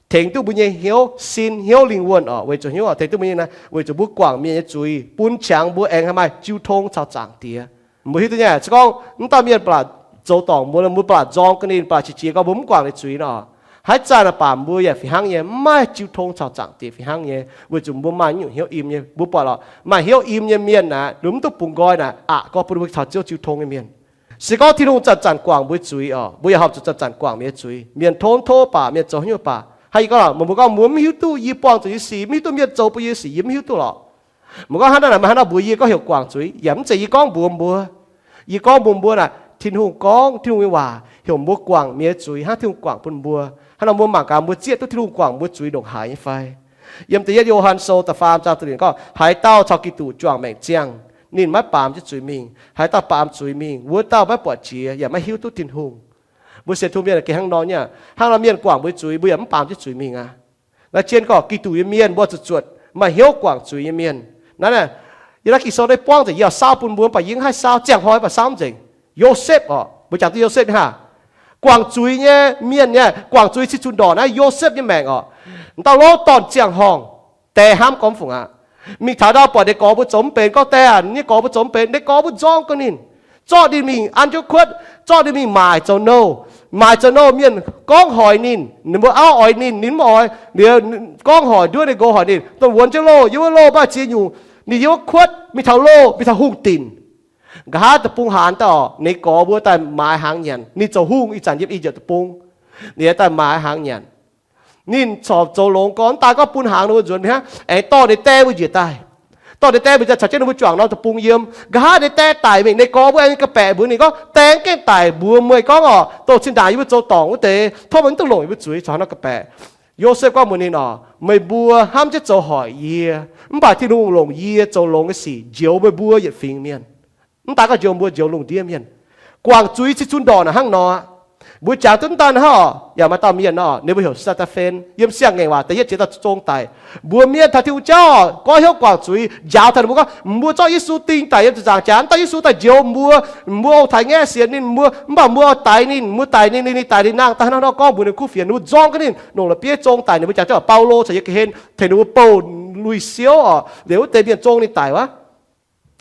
tengx duqv mbuo nyei hnyouv sin, hnyouv lingh wuonh orqc, weic zuqc hnyouv orqc, tengx duqv mbuo nyei naaiv, weic zuqc mbuo guangc mienh nyei zuiz bun qangx mbuo aengx haih maaih jiu tong caux Zaangc Diex. Mbuo hiuv duqv nyei, se gorngv mv dauh mienh ba'laqc zoux dorngc mbuo, mbuo ba'laqc nzorng ga'ninh, ba'laqc qiex jiez gorngv mbuo mv guangc ninh zuiz nor, haaix zanc baac mbuo yaac fih hnangv nyei, mv maaih jiu tong caux Zaangc Diex fih hnangv nyei, weic zuqc mbuo maaih nyungc hnyouv im nyei. Mbuo buatc lorqc, maaih hnyouv im nyei mienh naaic, ninh mv duqv bungx nqoi naaic, aqc gorngv bun mbuo caux Ziouv jiu tong nyei mienh. Se gorngv Tin-Hungh zanc-zanc guangc mbuo zuiz orqc, mbuo yaac horpc zuqc zanc-zanc guangc mienh zuiz. Mienh tov tov baac, mienh zoux haaix nyungc baac, hnangv yie gorngv lorqc, meih mbuo gorngv mbuo mv hiuv duqv yie buangh zuqc nyei sic, mv hiuv duqv mienh zoux bun yie sic, yie mv hiuv duqv lorqc. Mbuo gorngv hnangv naaic, maiv hnangv nor mbuox yie gorngv heuc guangc zuiz, yaac mv zeiz yie gorngv mbuox mbuo. Yie gorngv mbuox mbuo naaic, Tin-Hungh gorngv, Tin-Hungh nyei waac heuc mbuo guangc mienh nyei zuiz hnangv Tin-Hungh guangc bun mbuo. Hnangv nor mbuo mangc gaax mbuo zieqv duqv Tin-Hungh guangc mbuo zuiz ndongc haaix nyei fai? Yiem da'yietv Yo^han Sou da'faam zaang da'luoqc ninh gorngv, haaix dauh caux Giduc juangc maengc ziangh, ninh maiv baamz jienv zuiz mingh. Haaix dauh baamz zuiz mingh, wuov dauh maiv buatc jiex yaac maiv hiuv duqv Tin-Hungh. Mbuo sienx Tin-Hungh mienh gengh hnangv nor nyei. Hnangv nor mienh guangc mbuo zuiz, mbuo yaac mv baamz jienv zuiz mingh aqv. Naaiv zien gorngv Giduc nyei mienh mbuo zuqc zuotc maaih hnyouv guangc zuiz nyei mienh. Naaiv, yie naaiv Ging-Sou naaiv buangv nzengc, yie oix saauv bun mbuo, mv baac yie mv haih saauv, ziangh hnoi mv baac saauv mv nzengc. Yosepv orqc, mbuo jangx duqv Yosepv nyei hnangv. Guangc zuiz nyei mienh nyei, guangc zuiz cih zunh ndorqc naaiv Yosepv nyei maengc orqc. Dauh louv dorn ziangh horngh, die hnamv gorngv fungc aqv. Mingh taux ndau buatc ninh gorx mbuo zoux mv benx, gorngv die aac, nyei gorx mbuo zoux mv benx, ninh gorx mbuo nzorng gau ninh, zorqv ninh mingh an jienv kuotv, zorqv ninh mingh maaic zoux nouh. Maaic zoux nouh mienh gorngv hoic ninh, ninh mbuo auv oix ninh, ninh mv oix. Liuz gorngv hoic nduov ninh nqox hoic ninh, dongh wuonx jienv loh, yiem wuov loh mv baac ziex nyungc. Ninh yiem wuov kuotv, mingh taux loh, mingh taux hungh dinc. Nqa'haav deic-bung haanz daaih orqc, ninh gorx mbuo daaih maaiz hnaangx nyanc. Ninh zoux hungh ih zanc yiem I^yipv deic-bung, ninh daaih maaiz hnaangx nyanc. Ninh corc zoux longx gorx, mv daan gorngv bun hnaangx ninh mbuo nzuonx mi'aqv, aengx dorh ninh die mbuo njiec daaih. Dorh ninh die mbuo njiec daaih caux jienv ninh mbuo juangc norm deic-bung yiem. Nqa'haav ninh die daic mingh, ninh gorx mbuo aengx ga'baeqc mbuox ninh gorngv, Die gengh daic mbuox meih gorngv orqc, dongh zinh ndaangc yie mbuo zoux dorngc wuov deix, tov meih mv dungx longc yie mbuo zuiz, corc hnangv nor ga'baeqc. Yosepv gorngv mbuox ninh orqc, Meih mbuo hnamv jienv zoux hoic yie, mv baac Tin-Hungh longc yie zoux longx nyei sic njoux meih mbuo yietc fingx mienh. Mv daan gorngv njoux mbuo, njoux lungh ndiev mienh. Guangc zuiz cih zunh ndorqc naaic hnangv nor. Mbuo jangx duqv mv daan hnangv orqc, yaac maaih dauh mienh orqc, ninh mbuo heuc Saa^taa^fen, yiem Siang-Ngaengc Waac da'yietv ziex dauh zong daic. Mbuox mienh taux Tin-Hungh jauv orqc, goiv hnyouv guangc zuiz, njaaux taux ninh mbuo gorngv, Mbuo zorqv Yesu ding daic yiem ziepc nzaangc jaax, mv daan Yesu daaih njoux mbuo, mbuo ong-taaix ngaeqv sienx ninh mbuo, mv baac mbuo oix daix ninh, mbuo daix ninh, ninh daix ninh nangh daaih hnangv nor gorngv mbuox ninh kuv fienx, ninh mbuo nzorng jienv ninh, longc la'bieiv zong daic ninh mbuo jangx jienv orqc. Baulo caux Ye^Ge^hen tengx ninh mbuo bouh lui siouv orqc, liuz wuov deix mienh zong ninh daic wuov.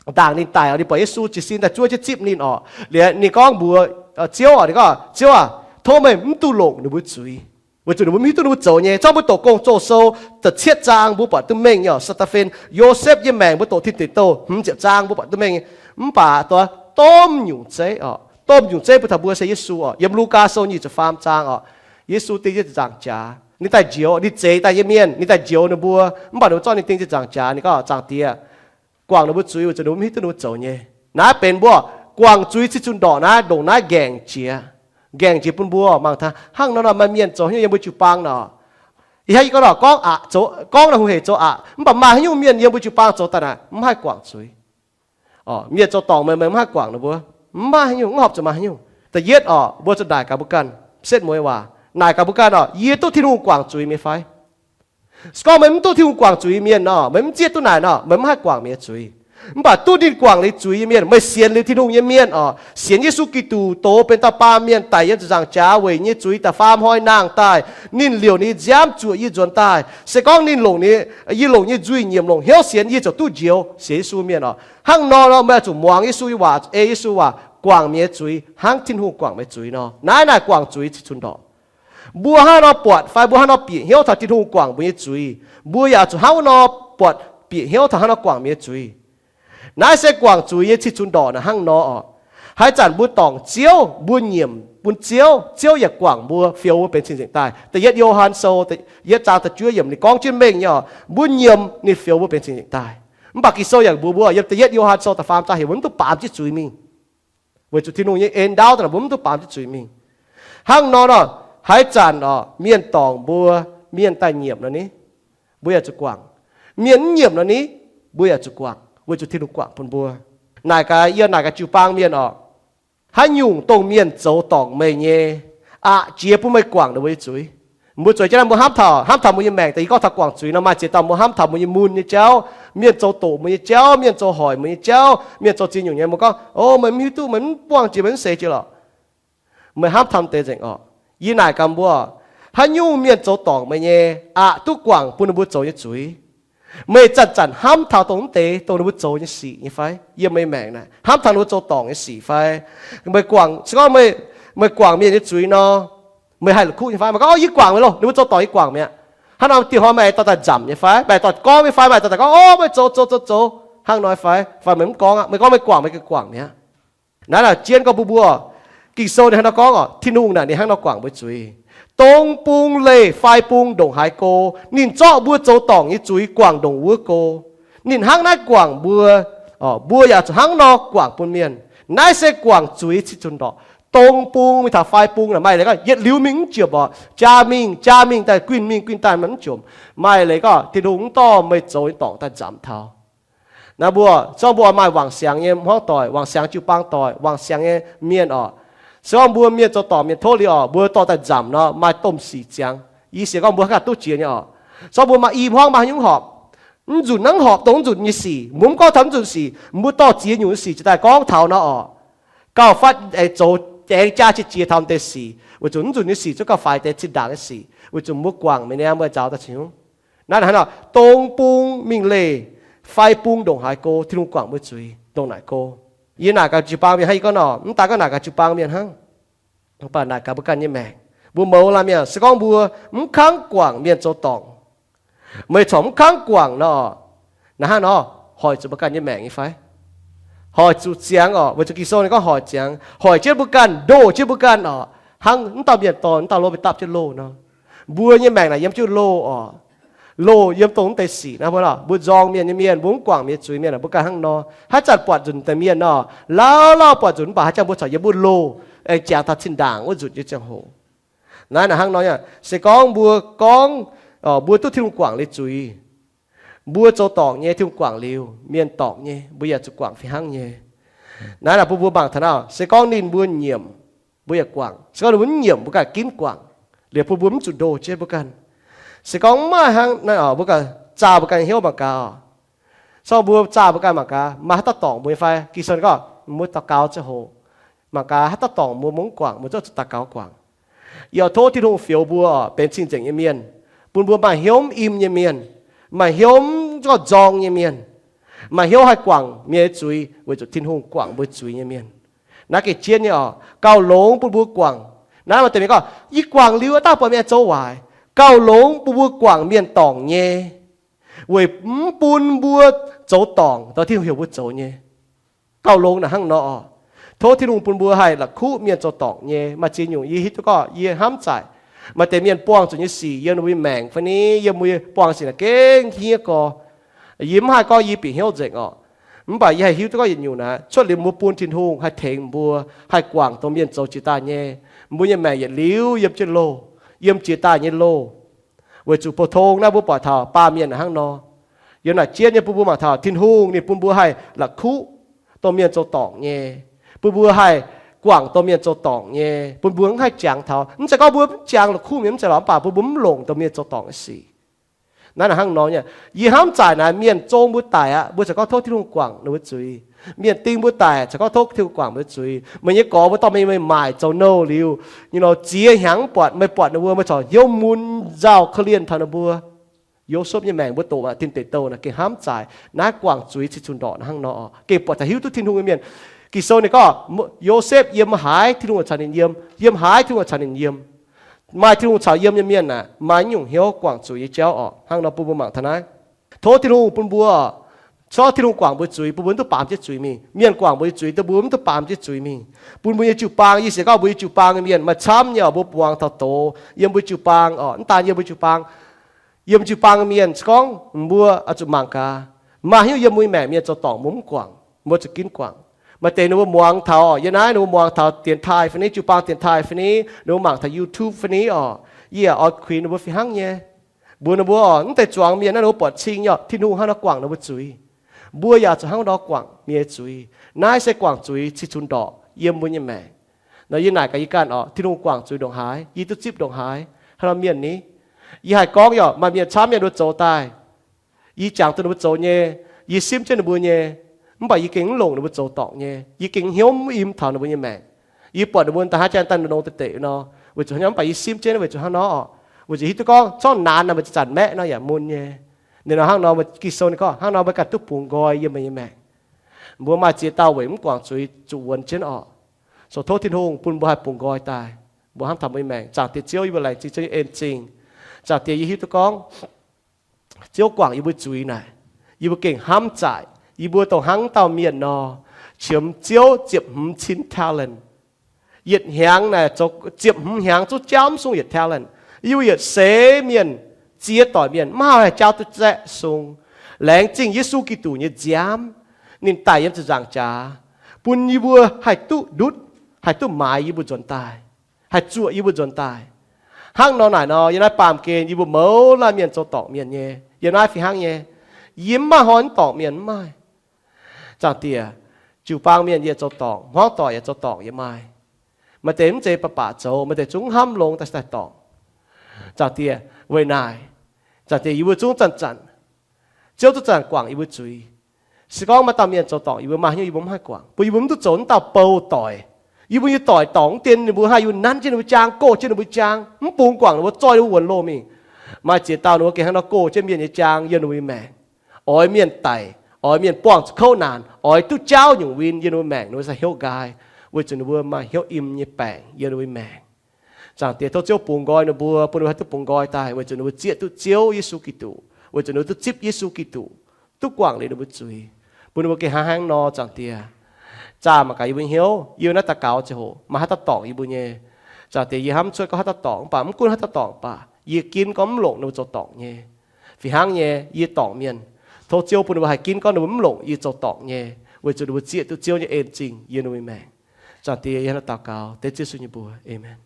Ndaangc ninh daic orqc, ninh buatc Yesu jiez sin daaih zuov jienv zipv ninh orqc. Liuz ninh gorngv mbuox Ziouv orqc, ninh gorngv, Ziouv aac, tov meih mv dungx longc ninh mbuo zuiz, weic zuqc ninh mbuo mv hiuv duqv ninh mbuo zoux nyei. Zorqv mbuo doqc Gong-Zoh sou da'cietv zaang mbuo buatc duqv mengh nyei orqc. Saa^taa^fen, Yosepv nyei maengc mbuo doqc Tin Deic Douh hmz ziepc zaang mbuo buatc duqv mengh nyei. Mv baac dongh domh nyungc zeiv orqc, domh nyungc zeiv bun taux mbuo se Yesu orqc. Yiem Lugaa Sou nyic ziepc faam zaang orqc, Yesu ding jienv ziepc nzaangc jaax, ninh daaih njoux, ninh zeix daaih nyei mienh, ninh daaih njoux ninh mbuo, mv baac ninh mbuo zorqv ninh ding ziepc nzaangc jaax. Ninh gorngv, Zaangc Diex, guangc ninh mbuo zuiz weic zuqc ninh mbuo mv hiuv duqv ninh mbuo zoux nyei. Naaiv benx mbuo guangc zuiz cih zunh ndorqc naaiv, ndongc naaiv ngaengc jiex. Ngaengc jiex bun mbuo mangc taux hnangv nor nor maaih mienh zoux hnyouv yiem mbuo jiu baang nor. Ih hnangv yie gorngv nor, gorngv aqc, gorngv naaiv hungh hec zoux aqc, mv baac maaih haaix nyungc mienh yiem mbuo jiu baang zoux daaih naaic mv haih guangc zuiz. Mienh zoux dorngc meih, meih mv haih guangc ninh mbuo. Mv maaih haaix nyungc, mv horpc zuqc maaih haaix nyungc. Da'yietv orqc, mbuo zuqc naaic gaax mbuo ganh, setv mueiz waac, naaic gaax mbuo ganh orqc, Yie duqv Tin-Hungh guangc zuiz nyei fai? Se gorngv meih mv duqv Tin-Hungh guangc zuiz nyei mienh nor, meih mv zieqv duqv naaic nor, meih mv haih guangc meih nyei zuiz. Mv baac duqv ninh guangc liuz zuiz nyei mienh, meih sienx liuz Tin-Hungh nyei mienh orqc, sienx Yesu Giduc doz benx dauh baamh mienh daic yiem ziepc nzaangc jaax weic yie nyei zuiz daaih faam hnoi nangh daaih, ninh liouc ninh nyei nziaamv zuoqc yie nzuonx daaih. Se gorngv ninh longc, yie longc nyei nzuih nyiemc longc hnyouv sienx, yie ziouc duqv njoux. Sienx Yesu mienh orqc, hnangv nor nor meih oix zuqc muangx Yesu nyei waac, ei Yesu waac guangc meih nyei zuiz hnangv Tin-Hungh guangc meih zuiz nor. Naaiv naaic guangc zuiz cih zunh ndorqc. Mbuo hnangv nor buatc fai mbuo hnangv nor bieqc hnyouv taux Tin-Hungh guangc mbuo nyei zuiz, mbuo yaac zuqc hnangv wuov nor buatc, bieqc hnyouv taux hnangv nor guangc mbuo nyei zuiz. Naaiv se guangc zuiz nyei cih zunh ndorqc naaic hnangv nor orqc. Haaix zanc mbuo dorngc Ziouv, mbuo nyiemc bun Ziouv, Ziouv yaac guangc mbuo, fioux mbuo benx cing-nzengc daaih. Da'yietv Yo^han Sou, yietv zaang da'juov yiemc ninh gorngv jienv mengh nyei orqc, mbuo nyiemc ninh fioux mbuo benx cing-nzengc daaih. Mv baac Ging-Sou yaac mbuox mbuo yiem da'yietv Yo^han Sou da'faam zaang heuc mbuo mv duqv baamz jienv zuiz mingh, weic zuqc Tin-Hungh nyei en ndaauv daaih mbuo mv duqv baamz jienv zuiz mingh. Hnangv nor nor, haaix zanc orqc mienh dorngc mbuo, mienh daaih nyiemc nor ni, mbuo yaac zuqc guangc. Mienh mv nyiemc nor ni, mbuo yaac zuqc guangc weic zuqc Tin-Hungh guangc bun mbuo. Naaic gaax, yie naaic gaax jiu-baang mienh orqc, haaix nyungc dongh mienh zoux dorngc meih nyei, aqc jiex bun meih guangc ninh mbuo nyei zuiz. Mbuo zueiz jienv naaiv mbuo hnamv taux, hnamv taux mbuo nyei maengc, da'yietv gorngv taux guangc zuiz nor, maaih ziex dauh mbuo hnamv taux mbuo nyei mun nyei jauv, mienh zoux doqc mbuo nyei jauv, mienh zoux hoic mbuo nyei jauv, mienh zoux ziex nyungc nyei, mbuo gorngv, O, meih mv hiuv duqv, meih mv buangh jiex, meih mv seix jiex lorqc. Meih hnamv taux deix nzengc orqc. Yie naaic gaax mbuo, haaix nyungc mienh zoux dorngc meih nyei, aqc duqv guangc bun ninh mbuo zoux nyei zuiz. Meih zanc-zanc hnamv taux dongh mv deix dongh ninh mbuo zoux nyei sic nyei fai? Yiem meih maengc naaic hnamv taux ninh mbuo zoux dorngc nyei sic fai? Meih guangc, se gorngv meih guangc mienh nyei zuiz nor, meih haih la'kuqv nyei fai? Meih gorngv, O, yie guangc meih loh, ninh mbuo zoux dorngc yie guangc mi'aqv. Hnangv nor dieh hnoi meih aengx dorh daaih nzamc nyei fai? Meih dorh gorngv nyei fai? Meih dorh daaih gorngv, O, meih zoux zoux zoux zoux hnangv nor fai? Fai meih mv gorngv aqv? Meih gorngv meih guangc, meih gengh guangc mi'aqv. Naaiv naaic zien gorngv bun mbuo, Ging-Sou ninh hnangv nor gorngv orqc, Tin-Hungh naaic ninh hnangv nor guangc mbuo zuiz. Dong bung leih fai bung ndongc haaix go, ninh zorqv mbuo zoux dorngc nyei zuiz guangc ndongc wuov go. Ninh hnangv naaiv guangc mbuo, mbuo yaac zuqc hnangv nor guangc bun mienh. Naaiv se guangc zuiz cing-nzunc ndorqc. Dong bung mingh taux fai bung naaic, maaih leiz gorngv yietc liuz mingh mv jomc orqc, jaa mingh jaa mingh daaih, guinh mingh guinh daaih, mv jomc. Maaih leiz gorngv Tin-Hungh mv dorh meih zoux nyei dorngc daaih nzamc taux. Naaiv mbuo, zorqv mbuo maaih wangc siangx nyei hmuangv doic, wangc siangx jiu-baang doic, wangc siangx nyei mienh orqc. Se gorngv mbuo mienh zoux dorngc mienh tov liuz orqc, mbuo dorh daaih nzamc nor maaih domh sic ziangx. Yie sienx gorngv mbuo haaix ganh duqv jiex nyei orqc. Zorqv mbuo maaih i hmuangv maaih haaix nyungc horpc, mv nzunc hnangv horpc dongh mv nzunc nyei sic, mbuo mv gorngv taux mv nzunc sic, mbuo dorh ziex nyungc nyei sic jiex daaih gorngv taux nor orqc. Gauh fatv aengx zoux aengx jaa qiex jiez taux deix sic, weic zuqc mv nzunc nyei sic zuqc gauh faix deix zinh ndaangc nyei sic, weic zuqc mbuo guangc mingh nyei mbuo nzaaux daaih cingx hnyouv. Naaiv hnangv nor, dong bung mingh leih, fai bung ndongc haaix go, Tin-Hungh guangc mbuo zuiz ndongc naaic go. Yie naaic gaax jiu-baang mienh hnangv yie gorngv nor, mv daaih gorngv naaic gaax jiu-baang mienh hnangv. Mv baac naaic gaax mbuo ganh nyei maengc, mbuo mouz laanh mienh, se gorngv mbuo mv kangv guangc mienh zoux dorngc, meih corc mv kangv guangc nor, naaiv hnangv nor, hoic zuqc mbuo ganh nyei maengc nyei fai? Hoic zuqc ziangx orqc. Weic zuqc Ging-Sou ninh gorngv hoic ziangx, hoic jienv mbuo ganh, ndoh jienv mbuo ganh orqc. Hnangv mv dauh mienh dorn, mv dauh lov mingh dapv jienv loh nor, mbuo nyei maengc naaic yiem jienv loh orqc. Loh yiem dongh mv deix sic naaiv, mbuo nor, mbuo nzorng mienh nyei mienh, mbuo mv guangc mienh zuiz mienh, mbuo ganh hnangv nor. Haaix zanc buatc nzunc deix mienh nor, lauh lauh buatc nzunc, mv baac haaix zanc mbuo corc yiem wuov loh, aengx jangx taux zinh ndaangc wuov nzunc nyei ziangh hoc. Naaiv naaic hnangv nor, se gorngv mbuo gorngv mbuo duqv Tin-Hungh guangc liuz zuiz, mbuo zoux dorngc nyei, Tin-Hungh guangc liuz, mienh dorngc nyei, mbuo yaac zuqc guangc fih hnangv nyei. Naaiv naaic bun mbuo mangc taux naaiv, se gorngv ninh mbuo nyiemc, mbuo yaac guangc. Se gorngv ninh mbuo mv nyiemc, mbuo ganh ginv guangc, liuz bun mbuo mv zuqc ndoh jienv mbuo ganh. Se gorngv mv maaih hnangv naaiv orqc, mbuo ganh zaah mbuo ganh hnyouv mangc gaax orqc. Se gorngv mbuo zaah mbuo ganh mangc gaax, maaih haaix dauh dorngc mbuo nyei fai? Ging-Sou ninh gorngv mbuo daux gaux ziangh hoc, mangc gaax haaix dauh dorngc mbuo, mbuo mv guangc, mbuo zorqv zuqc daux gaux guangc. Yie oix tov Tin-Hungh fioux mbuo orqc, benx cing-nzengc nyei mienh, bun mbuo maaih hnyouv mv im nyei mienh, maaih hnyouv mv nzorng nyei mienh, maaih hnyouv haih guangc mienh nyei zuiz weic zuqc Tin-Hungh guangc mbuo zuiz nyei mienh. Naaiv gengh jienv nyei orqc. Gauh longx bun mbuo guangc. Naaiv maaih deix mienh gorngv, yie guangc liuz daaih buatc mienh zoux waaic. Gauh longx bun mbuo guangc mienh dorngc nyei, weic mv bun mbuo zoux dorngc dongh Tin-Hungh heuc mbuo zoux nyei. Gauh longx naaic hnangv nor orqc. Tov Tin-Hungh bun mbuo haih la'kuqv mienh zoux dorngc nyei. Maaih ziex nyungc yie hiuv duqv gorngv yie hnamv zaqc. Maaih deix mienh buangh zuqc nyei sic yiem ninh mbuo nyei maengc fai ni, yiem mbuo nyei buangh sic naaic gengh hniev gorx. Yie mv haih gorngv yie bieqc hnyouv nzengc orqc. Mv baac yie haih hiuv duqv gorngv yietc nyungc naaic, cuotv liuz mbuo bun Tin-Hungh haih tengx mbuo, haih guangc dongh mienh zoux jiex daaih nyei, mbuo nyei maengc yietc liuz yiem jienv loh, yiem jiex daaih nyei loh. Weic zuqc pou-tong naaiv mbuo buatc taux baamh mienh naaic hnangv nor. Yiem naaic jienv nyei bun mbuo mangc taux Tin-Hungh ninh bun mbuo haih la'kuqv dongh mienh zoux dorngc nyei, bun mbuo haih guangc dongh mienh zoux dorngc nyei, bun mbuo mv haih jangx taux. Mv zeiz gorngv mbuo mv jangx la'kuqv mienh mv zeiz lorqc, mv baac bun mbuo mv longc dongh mienh zoux dorngc nyei sic. Naaiv naaic hnangv nor nyei. Yie hnamv zaqc naaic mienh zong mbuo daic aqv, mbuo ziouc gorngv tov Tin-Hungh guangc ninh mbuo zuiz. Mienh ding mbuo daic ziouc gorngv tov Tin-Hungh guangc mbuo zuiz. Meih nyei gorx mbuo dorh meih, meih maaic zoux nouh liuz, nyei nor ziex hnyangx mv buatc, meih buatc ninh mbuo, meih corc hnyouv mun nzauh korv-lienh taux ninh mbuo. Yosepv nyei maengc mbuo doqc aqv, tin deic douh naaic gengh hnamv zaqc. Naaiv guangc zuiz cing-nzunc ndorqc hnangv nor, gengh buatc taux hiuv duqv Tin-Hungh nyei mienh. Ging-Sou ninh gorngv Yosepv yiem haaix, Tin-Hungh caux ninh yiem, yiem haaix, Tin-Hungh caux ninh yiem. Maaih Tin-Hungh caux yiem nyei mienh aah, maaih nyungc hnyouv guangc zuiz nyei jauv orqc. Hnangv nor bun mbuo mangc taux naaiv. Tov Tin-Hungh bun mbuo orqc, corc Tin-Hungh guangc mbuo zuiz, bun mbuo mv duqv baamz jienv zuiz mingh. Mienh guangc mbuo nyei zuiz, dongh mbuo mv duqv baamz jienv zuiz mingh. Bun mbuo nyei jiu-baang, yie sienx gorngv mbuo nyei jiu-baang nyei mienh maaih camv nyei orqc, mbuo muangx taux doz yiem mbuo jiu-baang orqc, mv daan yiem mbuo jiu-baang. Yiem jiu-baang mienh se gorngv mbuo oix zuqc mangc gaax, maaih haaix nyungc yiem mbuo nyei maengc mienh zoux dorngc mbuo mv guangc, mbuo zuqc ginv guangc. Maaih deix ninh mbuo muangx taux, yiem naaiv ninh mbuo muangx taux dienx taaih fai ni, jiu-baang dienx taaih fai ni, ninh mbuo mangc taux YouTube fai ni orqc, yie oix kuinx ninh mbuo fih hnangv nyei. Mbuox ninh mbuo orqc, mv deix zuangx mienh naaiv ninh mbuo buatc cing nyei orqc, Tin-Hungh hnangv nor guangc ninh mbuo zuiz. Mbuo yaac zuqc hnangv nor guangc mienh nyei zuiz. Naaiv se guangc zuiz cing-nzunc ndorqc yiem mbuo nyei maengc. Nor yie naaic gaax yie ganh orqc, Tin-Hungh guangc zuiz ndongc haaix, yie duqv zipv ndongc haaix, hnangv nor mienh ni. Yie haih gorngv yaac maaih mienh camv mienh ninh mbuo zoux daaih, yie jangx duqv ninh mbuo zoux nyei, yie simv jienv ninh mbuo nyei, mv baac yie gengh mv longc ninh mbuo zoux dorngc nyei. Yie gengh hnyouv mv im taux ninh mbuo nyei maengc. Yie buatc ninh mbuo daaih hnangv janx daaih nongx deix deix nor, weic zuqc hnangv nor, mv baac yie simv jienv weic zuqc hnangv nor, weic zuqc hiuv duqv gorngv corc naanc naaic meih zanc-zanc maeqv nor yaac mun nyei. Ninh nor hnangv nor, Ging-Sou ninh gorngv hnangv nor meih ganh duqv bungx nqoi yiem meih nyei maengc. Mbuo maaih ziex dauh weic mv guangc zuiz zuqc wuonx jienv orqc. So tov Tin-Hungh bun mbuo haih bungx nqoi daaih. Mbuo hnamv taux mbuo nyei maengc, Zaangc Diex Ziouv, yie mbuo laengz zingh Ziouv nyei en-zingh. Zaangc Diex, yie hiuv duqv gorngv Ziouv guangc yie mbuo zuiz naaic, yie mbuo gengh hnamv zaqc. Yie mbuo dongh hnangv dauh mienh nor, qiemx Ziouv ziepc hmz cin talent. Yietc hnyangx naaic zoux ziepc hmz hnyangx zungv jaauv mv sung yietc talent. Yie mbuo yietc seix mienh, ziex doic mienh mv haih jaauv duqv zaeqv sung. Laengz zingh Yesu Giduc nyei nziaamv, ninh daic yiem ziepc nzaangc jaax, bun yie mbuo haih duqv ndutv, haih duqv maaiz yie mbuo nzuonx daaih, haih zuoqc yie mbuo nzuonx daaih. Hnangv nor naaic nor, yiem naaiv baamh gen yie mbuo mouz laanh mienh zoux dorngc mienh nyei, yiem naaiv fih hnangv nyei. Yie mv maaih hnoi mv dorngc mienh, mv maaih. Zaangc Diex, jiu-baang mienh yie zoux dorngc, hmuangv doic yaac zoux dorngc yie maaih. Maaih deix mv zeiz baac baac zoux, maaih deix zungv hnamv longx daaih se daaih dorngc. Zaangc Diex, weic naaic, Zaangc Diex, yie mbuo zungv zanc-zanc, Ziouv zungv zanc guangc yie mbuo zuiz. Se gorngv maaih dauh mienh zoux dorngc yie mbuo, maaih haaix nyungc yie mbuo mv haih guangc, bun yie mbuo mv duqv zoux naaiv dauh bou doic. Yie mbuo nyei doic dorngc mv dien, ninh mbuo haih yie mbuo nanv jienv ninh mbuo jaang, gox jienv ninh mbuo jaang, mv bungx guangc ninh mbuo, zoih ninh mbuo wuonx loh mingh. Maaih ziex dauh ninh mbuo gengh hnangv nor gox jienv mienh nyei jaang yiem ninh mbuo nyei maengc. Oix mienh daic, oix mienh buangh zuqc kouv naanc, oix duqv jaauv nyungc win yiem ninh mbuo maengc, ninh mbuo sai hnyouv nqaai, weic zuqc ninh mbuo maaih hnyouv im nyei baengc yiem ninh mbuo maengc. Zaangc Diex, tov Ziouv bungx nqoi ninh mbuo, bun ninh mbuo haih duqv bungx nqoi daaih, weic zuqc ninh mbuo zieqv duqv Ziouv Yesu Giduc, weic zuqc ninh mbuo duqv zipv Yesu Giduc, duqv guangc liuz ninh mbuo zuiz, bun ninh mbuo gengh hnangv haaix nor. Zaangc Diex, zaah mangc gaax yie mbuo hnyouv. Yie naaiv daux gaux ziangh hoc maaih haaix dauh dorngc yie mbuo nyei, Zaangc Diex, yie hnamv cuotv gorngv haaix dauh dorngc, mv baac mv gunv haaix dauh dorngc baac, yie ginv gorngv mv longc ninh mbuo zoux dorngc nyei. Fih hnangv nyei, yie dorngc mienh, tov Ziouv bun ninh mbuo haih ginv gorngv ninh mbuo mv longc yie zoux dorngc nyei, weic zuqc ninh mbuo zieqv duqv Ziouv nyei en zingh yiem ninh mbuo maengc. Zaangc Diex, yie hnangv naaiv daux gaux dengv Ziouv Yesu nyei mbuox. Aamen.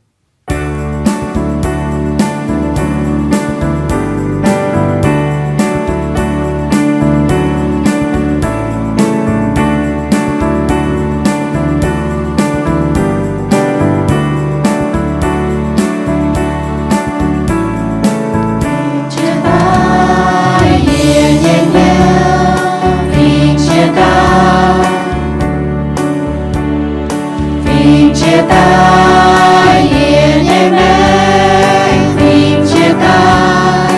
Fingx jiex daaih, yie nyei maengc fingx jiex daaih.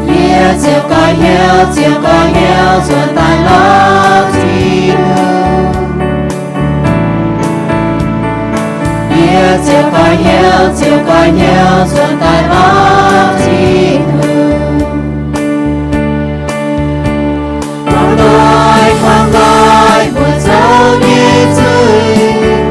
Yie ziouc goiv hnyouv, ziouc goiv hnyouv nzuonx daaih lorz Tin-Hungh. Yie ziouc goiv hnyouv, ziouc goiv hnyouv nzuonx daaih lorz Tin-Hungh. Guangc nqoi, guangc nqoi mbuo zoux nyei zuiz.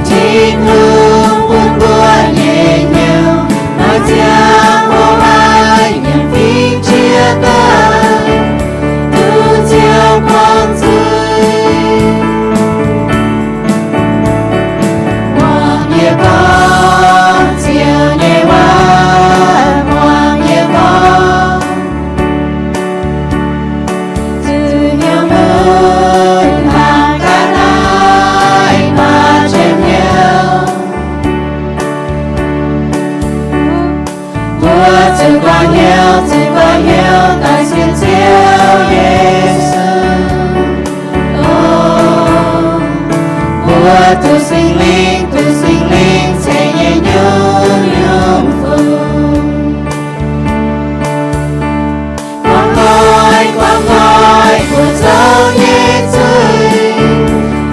Tin-Hungh bun mbuo nyei hnyouv, maaih ziangh hoc lai nyiemc fingx jiex daaih, duqv Ziouv guangc zuiz. Muangx yie gorngv Ziouv nyei waac, muangx yie gorngv. Zuqc hnyouv mun hnaangx ga'naaiv maaih jienv hnyouv. Mbuo zuqc goiv hnyouv, zuqc goiv hnyouv daaih sienx Ziouv Yesu. O, mbuo duqv Singx Lingh, duqv Singx Lingh ceix nyei nyungc-nyungc fungx. Guangc nqoi, guangc nqoi mbuo zoux nyei zuiz.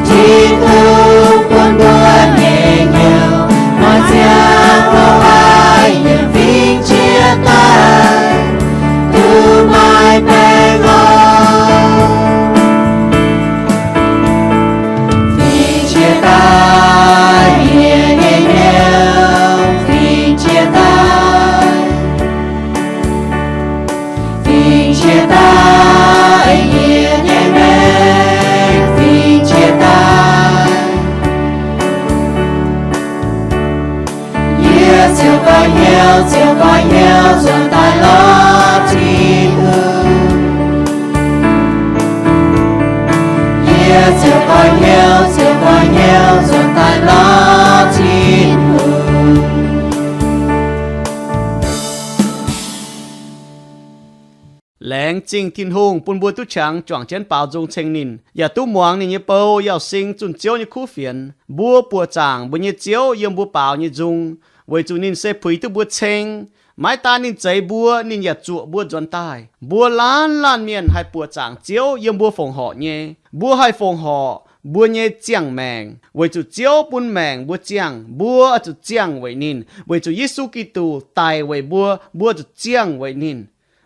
Tin-Hungh bun mbuo nyei hnyouv, maaih ziangh hoc lai nyiemc fingx jiex daaih, duqv maaih baengh orn. Fingx jiex daaih, yie nyei hnyouv fingx jiex daaih. Fingx jiex daaih, yie nyei maengc fingx jiex daaih. Yie ziouc goiv hnyouv, ziouc goiv hnyouv nzuonx daaih lorz Tin-Hungh. Yie ziouc goiv hnyouv, ziouc goiv hnyouv nzuonx daaih lorz Tin-Hungh. Laengz zingh Tin-Hungh bun mbuo duqv qangx juangc jienv baaux nzung ceng ninh, yaac duqv muangx ninh nyei bou Yauh Sing zunh Ziouv nyei kuv fienx. Mbuo buoqc zaangc mbuo nyei Ziouv yiem mbuo baaux nyei nzung, weic zuqc ninh se puix duqv mbuo ceng. Maiv daan ninh zeix mbuo, ninh yaac zuoqc mbuo nzuonx daaih. Mbuo laanh laanh mienh haih buoqc zaangc Ziouv yiem mbuo fongc horc nyei. Mbuo haih fongc horc mbuo nyei ziangh maengc, weic zuqc Ziouv bun maengc mbuo ziangh. Mbuo oix zuqc ziangh weic ninh, weic zuqc Yesu Giduc daic weic mbuo, mbuo zuqc ziangh weic ninh.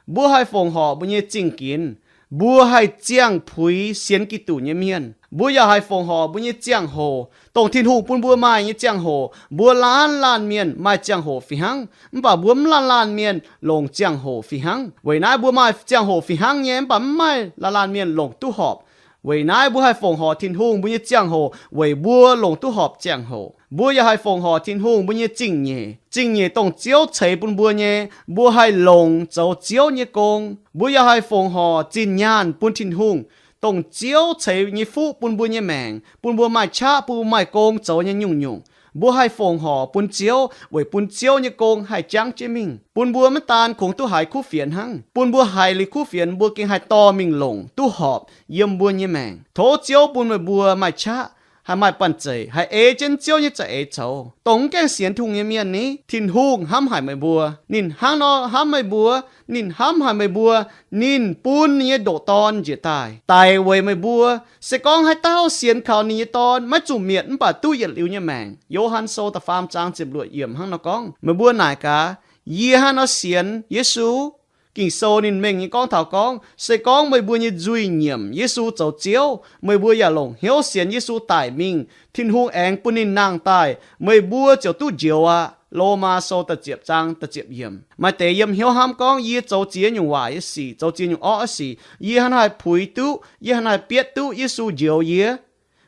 Mbuo haih fongc horc mbuo nyei zingh ginx. Mbuo haih ziangh puix sienx Giduc nyei mienh. Mbuo yaac haih fongc horc mbuo nyei ziangh hoc, dongh Tin-Hungh bun mbuo maaih nyei ziangh hoc. Mbuo laanh laanh mienh maaih ziangh hoc fih hnangv, mv baac mbuo mv laanh laanh mienh longc ziangh hoc fih hnangv. Weic naaiv mbuo maaih ziangh hoc fih hnangv nyei, mv baac mv maaih laanh laanh mienh longc duqv horpc. Weic naaiv mbuo haih fongc horc Tin-Hungh mbuo nyei ziangh hoc weic mbuo longc duqv horpc ziangh hoc. Mbuo yaac haih fongc horc Tin-Hungh mbuo nyei zingh nyeic. Zingh nyeic dongh Ziouv ceix bun mbuo nyei, mbuo haih longc zoux Ziouv nyei gong. Mbuo yaac haih fongc horc zinh nyaanh bun Tin-Hungh, dongh Ziouv ceix nyei fuqv bun mbuo nyei maengc, bun mbuo maaih qaqv, bun mbuo maaih gong zoux nyei nyungc-nyungc. Mbuo haih fongc horc bun Ziouv weic bun Ziouv nyei gong haih jangv jienv mingh, bun mbuo maiv daan kungx duqv haiz kuv fienx hnangv, bun mbuo haiz liuz kuv fienx mbuo gengh haih dorh mingh longc duqv horpc yiem mbuo nyei maengc. Tov Ziouv bun meih mbuo maaih qaqv, haih maaih banh zeic, haih ei jienv Ziouv nyei za'eix zoux. Dongh mv gaengh sienx Tin-Hungh nyei mienh ni, Tin-Hungh hnamv haic meih mbuo. Ninh hnangv nor hnamv meih mbuo. Ninh hnamv haic meih mbuo. Ninh bun ninh nyei ndoqc Dorn njiec daaih daic weic meih mbuo. Se gorngv haaix dauh sienx kaux ninh nyei Dorn maiv zuqc mietc mv baac duqv yietc liuz nyei maengc. Yo^han Sou da'faam zaang ziepc luoqc yiemc hnangv nor gorngv. Meih mbuo naaic gaax, yie hnangv nor sienx Yesu. Ging-Sou ninh mengh nyei gorngv taux gorngv, se gorngv meih mbuo nyei nzuih nyiemc Yesu zoux Ziouv, meih mbuo yaac longc hnyouv sienx Yesu daic mingh, Tin-Hungh aengx bun ninh nangh daaih, meih mbuo ziouc duqv njoux aqv. Lomaa Sou da'ziepc zaang da'ziepc yiemc. Maaih deix yiem hnyouv hnamv gorngv, yie zoux ziex nyungc waaic nyei sic, zoux ziex nyungc orqv nyei sic, yie hnangv naaiv haih puix duqv, yie hnangv naaiv haih bietv duqv Yesu njoux yie.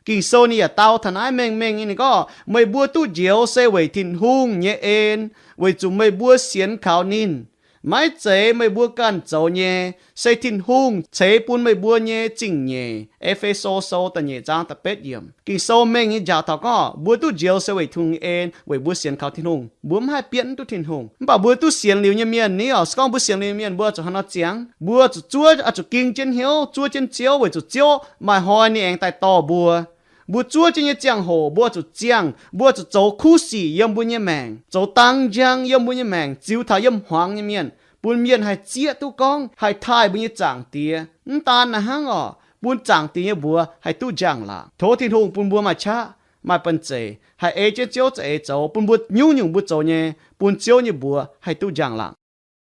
Ging-Sou ninh yaac dau taux naaiv mengh mengh nyei, ninh gorngv, meih mbuo duqv njoux se weic Tin-Hungh nyei en, weic zuqc meih mbuo sienx kaux ninh. Maiv zeiz meih mbuo ganh zoux nyei, se Tin-Hungh ceix bun meih mbuo nyei zingh nyeic. E^fe^so Sou da'nyeic zaang da'betv yiemc. Ging-Sou mengh nyei njaaux taux gorngv, mbuo duqv njoux se weic Tin-Hungh nyei en, weic mbuo sienx kaux Tin-Hungh. Mbuo mv haih bietv mv duqv Tin-Hungh. Mv baac mbuo duqv sienx liuz nyei mienh ni oc, se gorngv mbuo sienx liuz nyei mienh, mbuo zuqc hnangv nor ziangx, mbuo zuqc zuov, zuqc ging jienv hnyouv, zuov jienv Ziouv, weic zuqc Ziouv maaih hnoi ninh aengx daaih dorh mbuo. Mbuo zuov jienv nyei ziangh hoc mbuo zuqc ziangh, mbuo zuqc zoux kuv sic yiem mbuo nyei maengc, zoux dang njang yiem mbuo nyei maengc, ziux taux yiem hmuangx nyei mienh, bun mienh haih zieqv duqv gorngv haih taaih mbuo nyei Zaangc Diex. Mv daan naaiv hnangv oc, bun Zaangc Diex nyei mbuox haih duqv njang-laangc. Tov Tin-Hungh bun mbuo maaih qaqv, maaih banh zeic, haih ei jienv Ziouv za'eix zoux, bun mbuo nyungc-nyungc mbuo zoux nyei, bun Ziouv nyei mbuox haih duqv njang-laangc.